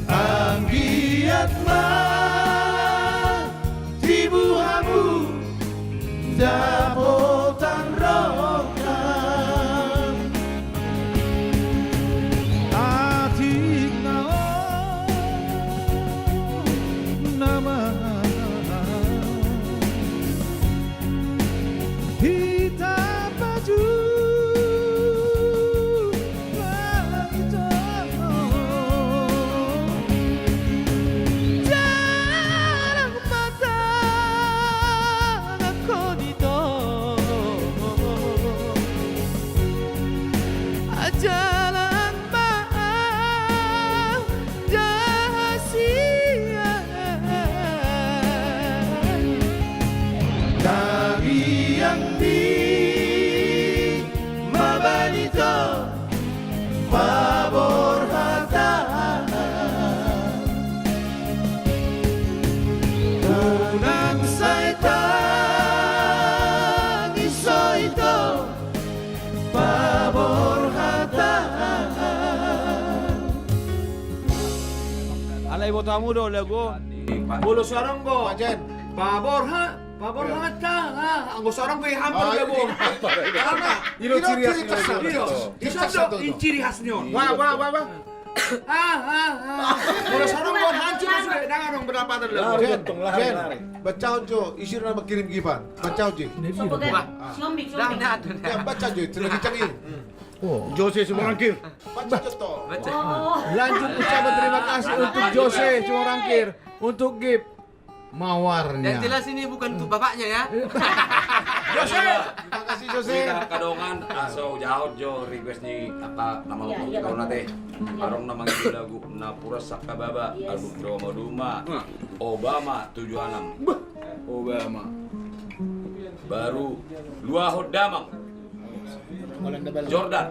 Anggiat ma tibu hamu dapotan roha. Atik na on nama hita pajumpang. Jalang ma tanganhon i to. Jalang ma da hasian. Tangiangmi ma bani to paborhatan. Unang sai tangis ito paborhatan. Alai iboto hamu do lagu on. Molo so adong do paborha, paborhatan. Anggo so adong do i hampar lagu on. Karena ilo ciri khas ni on. Ison do i ciri khas ni on. Wah, wah, wah, wah. Molo so adong do hancur sude, ndang adong pendapatan lagu on. Jen, bacahon jo, ise do na mangkirim gifan. Bacahon jo. Baca jo, terlebih canggih. Jose Sumorangkir. Baca jo to. Lanjut ucapan terima kasih untuk Jose Sumorangkir untuk gift mawarnya. Yang jelas ini bukan untuk bapaknya ya. Jose. Terima kasih Jose. Hita angka dongan, aso jaot jo request ni angka na mangolu tu hita on ate. Adong na mangirim lagu Napuran Sangkababa, album Doma Doma, Obama tujuh enam. Obama. Baru Luahon Damang, Jordan.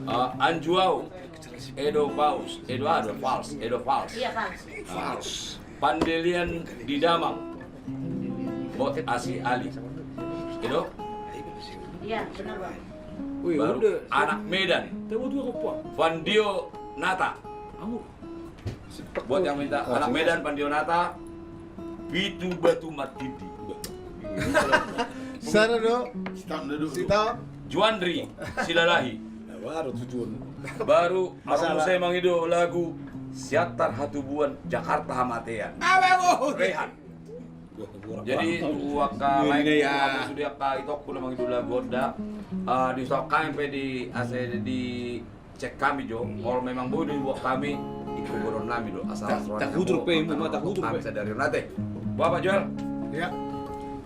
Ah, Anjuau, Edo Paus, Edo, Edo Fals, Edo Fals. Iya, Fals. Ah, Pandelian di Damang, Bot Asi Ali. Edo? Iya, benar, Bang. Wih, baru udah. Anak Medan. Tahu dua rupa. Vandio Nata. Kamu. Buat yang minta anak Medan, Pandionata, pitu batu martindi. Sada do. Sita. Juandri Silalahi. Baru tujuan. Baru, masalah. Aku saya mangido lagu Siantar Hatubuan Jakarta Hamatean. Rehan. Jadi, tu angka lain, aku sudah angka itokku na mangido lagu on da. Ah, di so angka pe di ase di cek hami jo, molo memang boi do dibuat hami, ingkon godang nami do, asal tahutur pe, ima tahutur pe. Sadari on ate. Bapak Joel. Ya.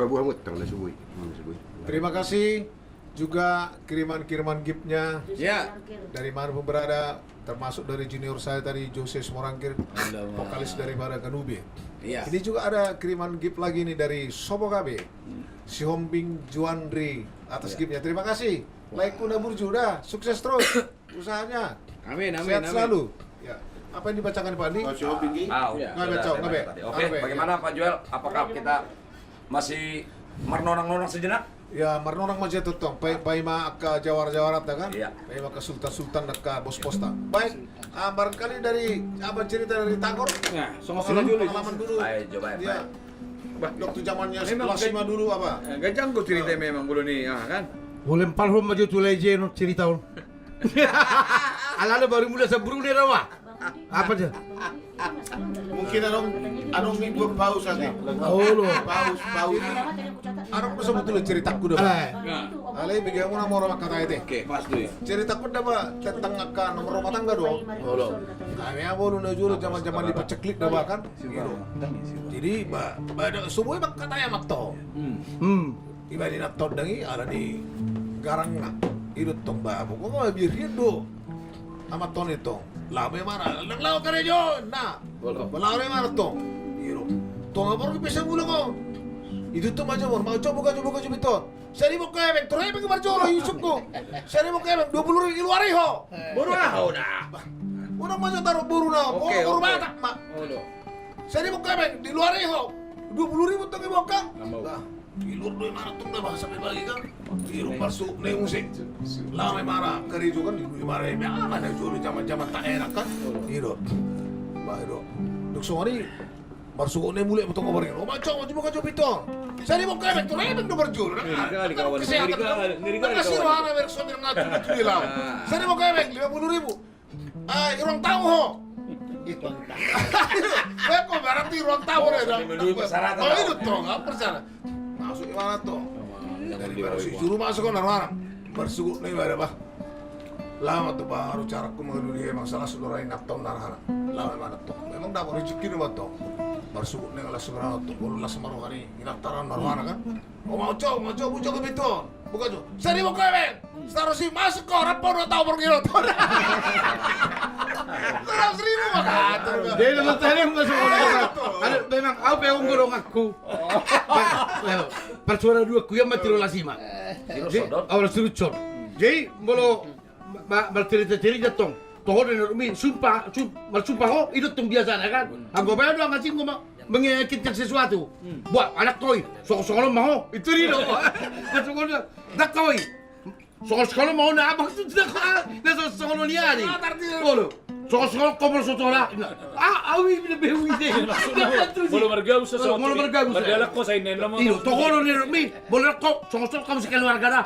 Pabuah mut, tang na subui. Terima kasih juga kiriman-kiriman giftnya. Ya. Dari mana pun berada, termasuk dari junior saya tadi, Jose Simorangkir, vokalis daripada Ganubia. Ya. Ini juga ada kiriman gift lagi nih dari Sobo Gabe. Sihombing Juandri atas giftnya. Terima kasih. Laekku na burju da, sukses terus usahanya. Amin, amin, amin. Sehat selalu. Ya. Apa yang dibacakan, Pak Andi? Oh, Sihombing. Ah, iya. Nggak baca, nggak baca. Oke, bagaimana, Pak Joel? Apakah kita masih marnonang-nonang sejenak? Ya, marnonang ma jo tong. Paima angka jawara-jawaranta kan? Iya. Paima angka sultan-sultan, angka bos-bosta. Baik, ah, barangkali dari apa, cerita dari Tagor? Nah, songon pengalaman dulu. Baik, coba, baik. Waktu zamannya sekolah S M A dulu apa? Gajang do cerita memang dulu nih, ya kan? Boleh empal hom maju tu lejen cerita on. Ala-ala baru mulai sebelum dia rawa. Apa dia? Mungkin adong, adong minggu paus aja. Oh, lo. Paus, paus. Adong do sebetulnya ceritaku do. Eh. Nah. Ale, bagi aku nama orang kata itu. Oke, pas tuh. Ceritaku da, Pak, tentang angka nomor rumah tangga do. Oh, lo. Kami apa lu na jolo zaman-zaman di paceklik da, Pak, kan? Jadi, ba, ba, semua emang katanya mak tong. Hmm. Iba di na tondang i, ala ni garangna. I do tong, ba, pokokna biar dia do. Amat tong i tong. Laho ma imana, ndang laho karejo, na. Laho ma imana tong. I do. Tong, aporgi pe sai mulak ho. I do tong, majo mor, majo, buka jo, buka jo pintu. Sai dibongka hepeng, tor hepeng marjolo, isungkun. Sai dibongka hepeng, dua puluh ribu, i luar i ho. Boru ahu da. Unang majo taruh boru na, boru Batak ma. Sai dibongka hepeng, di luar i ho. Dua puluh ribu tong dibongka. I luar do imana tong da, bah, sampe pagi kan. I do, marsuk na i muse. Laho ma imana karejo kan, i do imana, imana na jolo zaman-zaman tak enak kan. I do. Bah, i do. Dung songon i, marsuk na i mulak ma tong, aporgi. O, majo, majo, buka jo pintu. Sai dibongka hepeng, tor hepeng do marjolo. Ngeri kali kawan, ngeri kali, ngeri kali kawan. Sai dibongka hepeng, lima puluh ribu. Ah, i ruang tamu ho. I ruang tamu. Beko, berarti i ruang tamu da. Memenuhi persyaratan. Oh, i do tong, apa persyaratan? Masuk imana tong. Dari baru si juru masuk kan, anak-anak. Marsuk na i, bah, bah. Laho ma tong, bah, aru caraku mangido di hepeng, salah sudah rai na tong, anak-anak. Laho ma imana tong. Memang dapat rezeki do ma tong. Marsuk na i, las rohana tong. Molo las ma roha ni inanta, anak-anak kan. O, majo, majo, buka jo pintu. Buka jo. Sai dibongka hepeng. Seratus ribu masuk ho, rap ho dua taon borngin on. Seratus ribu makator. Jadi, memang au pe, unggo donganku. Parsuara dua ku, ia ma tiro las ima. Jadi, au las tiro son. Jadi, molo marcerita-cerita tong. Toho do na rumi, sumpah, marsumpah ho, i do tong biasana kan. Anggo bae do, anggo asing ma. Mengingatkan sesuatu. Buat anak toi, songon-songon ma ho. Itu dia do. Songon-songon. Dak toi. Songon-songon ma ho, na abang tu dak. Na songon-songon ni ari. Olo. Songon-songon ho molo so tola. Ah, awi bina behu ide. Molo margabus so. Molo margabus. Margabus ho sai nenna ma. Iyo, toho do ni rumi. Molo ho songon-songon ho sekeluarga da.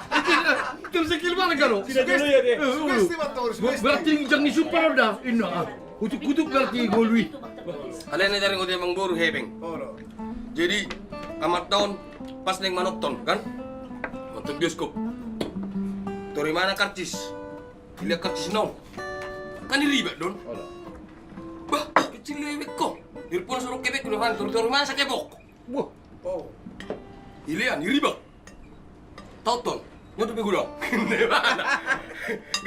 Itu sekeluarga do. Berarti jang ni sumpah da. Inna. Kutuk-kutuk berarti ngolu i. Alai na jarang ode amangboru hepeng. Jadi, amat on pas naeng manonton, kan? Nonton bioskop. Tor imana karcis. Dilihat karcis nong. Kan i ribet do on. Bah, kecil hepeng ho. Nelpon suruh hepeng, udah kan, tor-tor imana sakepok. Wah. Oh. Ilean, i ribet. Tonton. Nyoto pe gudang.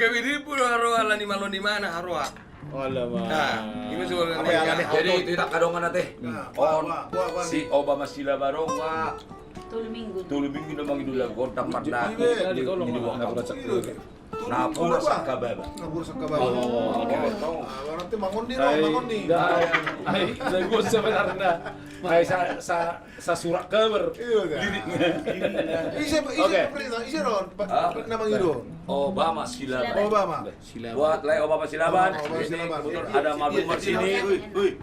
Gabe di pura haroa, ala ni malo ni mana haroa. Alamak. Nah, ima so. Jadi, tidak kadongan ate. On si Oba masila barong, Pak. Tolu minggu. Tolu minggu na mangido lagu on, tampakna. Ibe. Di, di, di, di, Napura Sangkababa. Napura Sangkababa. Napura Sangkababa. Oh, oke. Ah, berarti mangon ni, mangon ni. Ai, lagu on sebenarna. Ai, sa, sa, sasurat kabar. Iya, kan? Liriknya. Ise, ise, oke. Ise ro, pa, ah? Na mangido. Obama Silaban. Obama. Silaban. Buat lae Obama Silaban. Obama Silaban. Ini kebetulan ada Maduma di sini.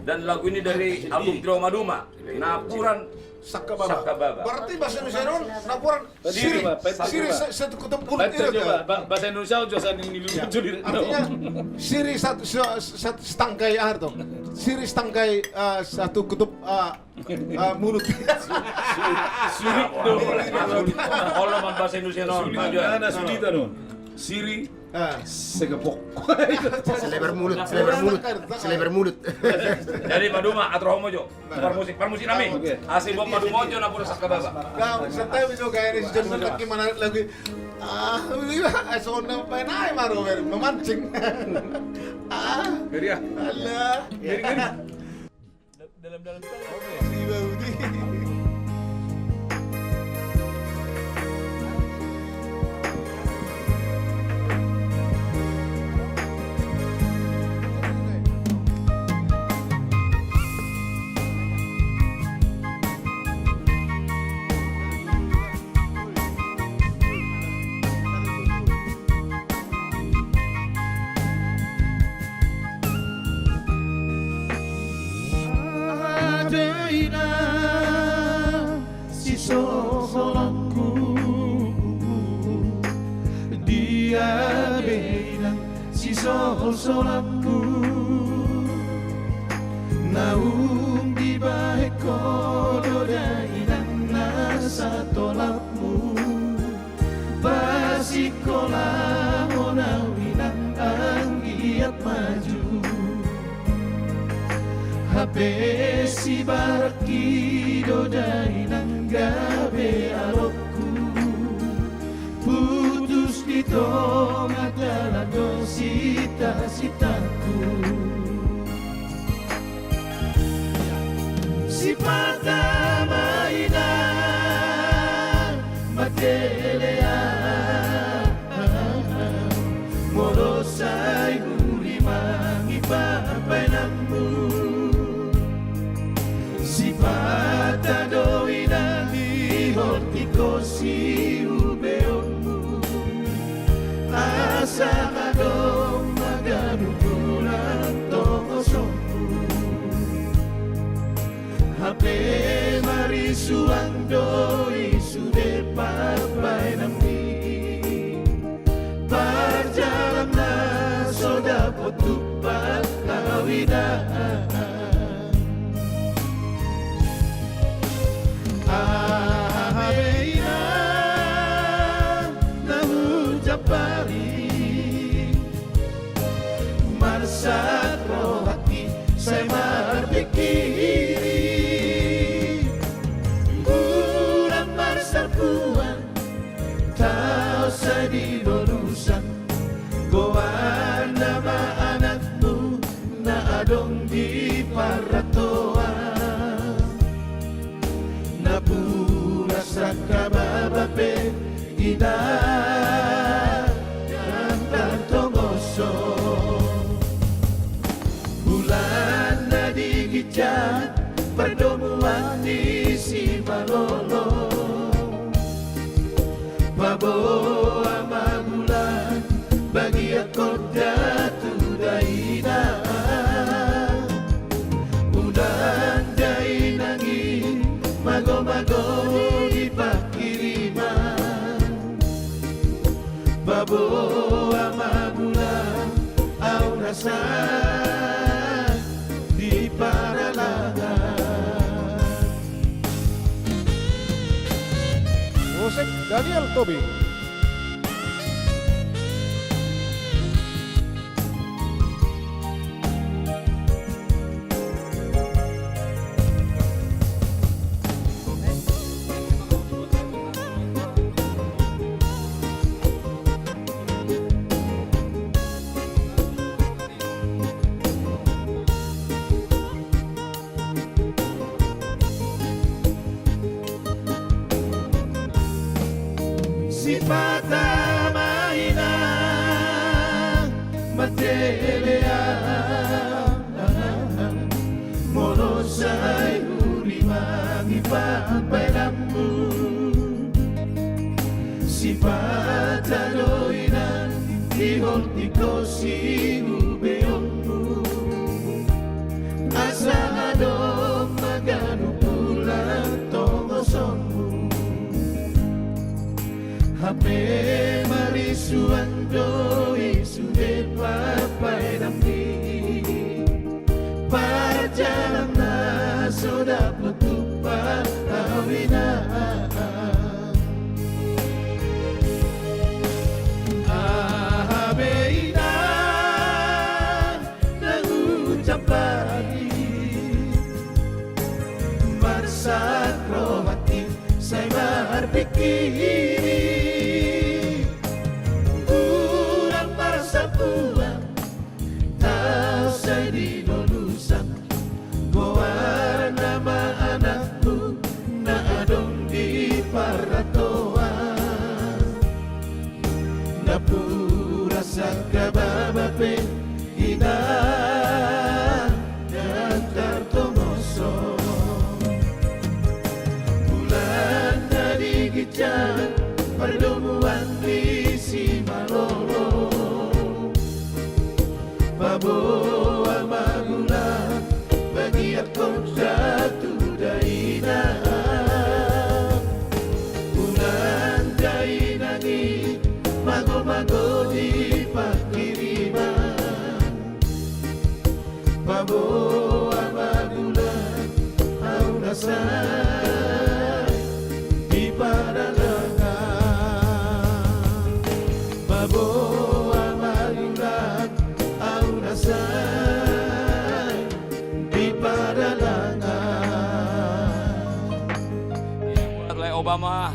Dan lagu ini dari album Trio Maduma. Napura Sangkababa. Berarti bahasa Indonesia on, Napura Siri, siri sa-, satu kutub mulut. Baca itu, coba, kan? Ba-, bahasa Indonesia on, Josan, ini lucu. Ya. Artinya, siri satu, sa-, sa-, setangkai, ah, tuh. Siri setangkai, eh, satu kutub, eh, eh, mulut. Su-, su-, sulit dong. Sulit. Kalau bahasa Indonesia, no. Sulit. Maju. Mana sulit, anu? Siri, ah, segepok. Selebar mulut, selebar mulut. Selebar mulut. Jadi, Maduma, atur hamu jo. Parmusik, parmusik nami. Oke. Asi buat Maduma jo, Napura Sangkababa. Nah, santai jo, gaya ni si Johnson lagi mana lagi. Ah, iya, eh, sonda main aja, baru, baru memancing. Ah. Ngeri ya? Alah. Ngeri, ngeri. Dalam-dalam. Oke. Ada inang sisoholanku, dia be inang sisoholanku. Naung dibahen ho do da inang na satolapmu. Pasikola ho au inang anggiat maju. Hape sibarangki do da inang gabe alokku. Putus di tonga jalan do sita-sitaku. Sipata ma inang matelean, molo sai hurimangi papainanmu. Sipata do inang ihol tiko siubeonmu. Asa adong ma ganup bulan tongosonmu. Hape marisuang do i sude papainanmi. Parjalanna so dapot tumpak au inang. Aha be inang na hujambari, marsat rohangki sai marpingkiri. Bulan marsarpuan, taon sai di bolusan, goarna ma anakmu na adong di parrantoan. Napura Sangkababa pe inang na tartongoson. Bulan na di ginjang pardomuan ni si Malolo. Paboa ma bulan bagian kontra tu dainang. Unang dainang i mago-mago di pangkiriman. Paboa ma bulan au rasa di paralangan. Musik Daniel Tobing. Sipata ma inang, matelean, molo sai hurimang i pampaedanmu. Sipata do inang, dihol di kosi ubeonmu. Asa adong ma ganup bulan tongosonmu. Hape marisuan do i sude pampaedanmi. Parjalang na so dapot tumpak au inang. Aha be inang na hujampari, marsak rohangki sai marpingkiri. Bulan marsambuan, taon sai di dolusan, goar nama anakmu na adong di parrantoan. Nampuna sangkababa pe inang, ndang tartongoson. Bulan na di ginjang pardomuan ni si Malolo. Paboa ma bulan, bagiankon da tu dainang. Unang dainang i mago-mago di pangkiriman. Paboa ma bulan, au na sai di padalangan. Paboa ma bulan, au na sai di padalangan. Ia, buat lai Obama.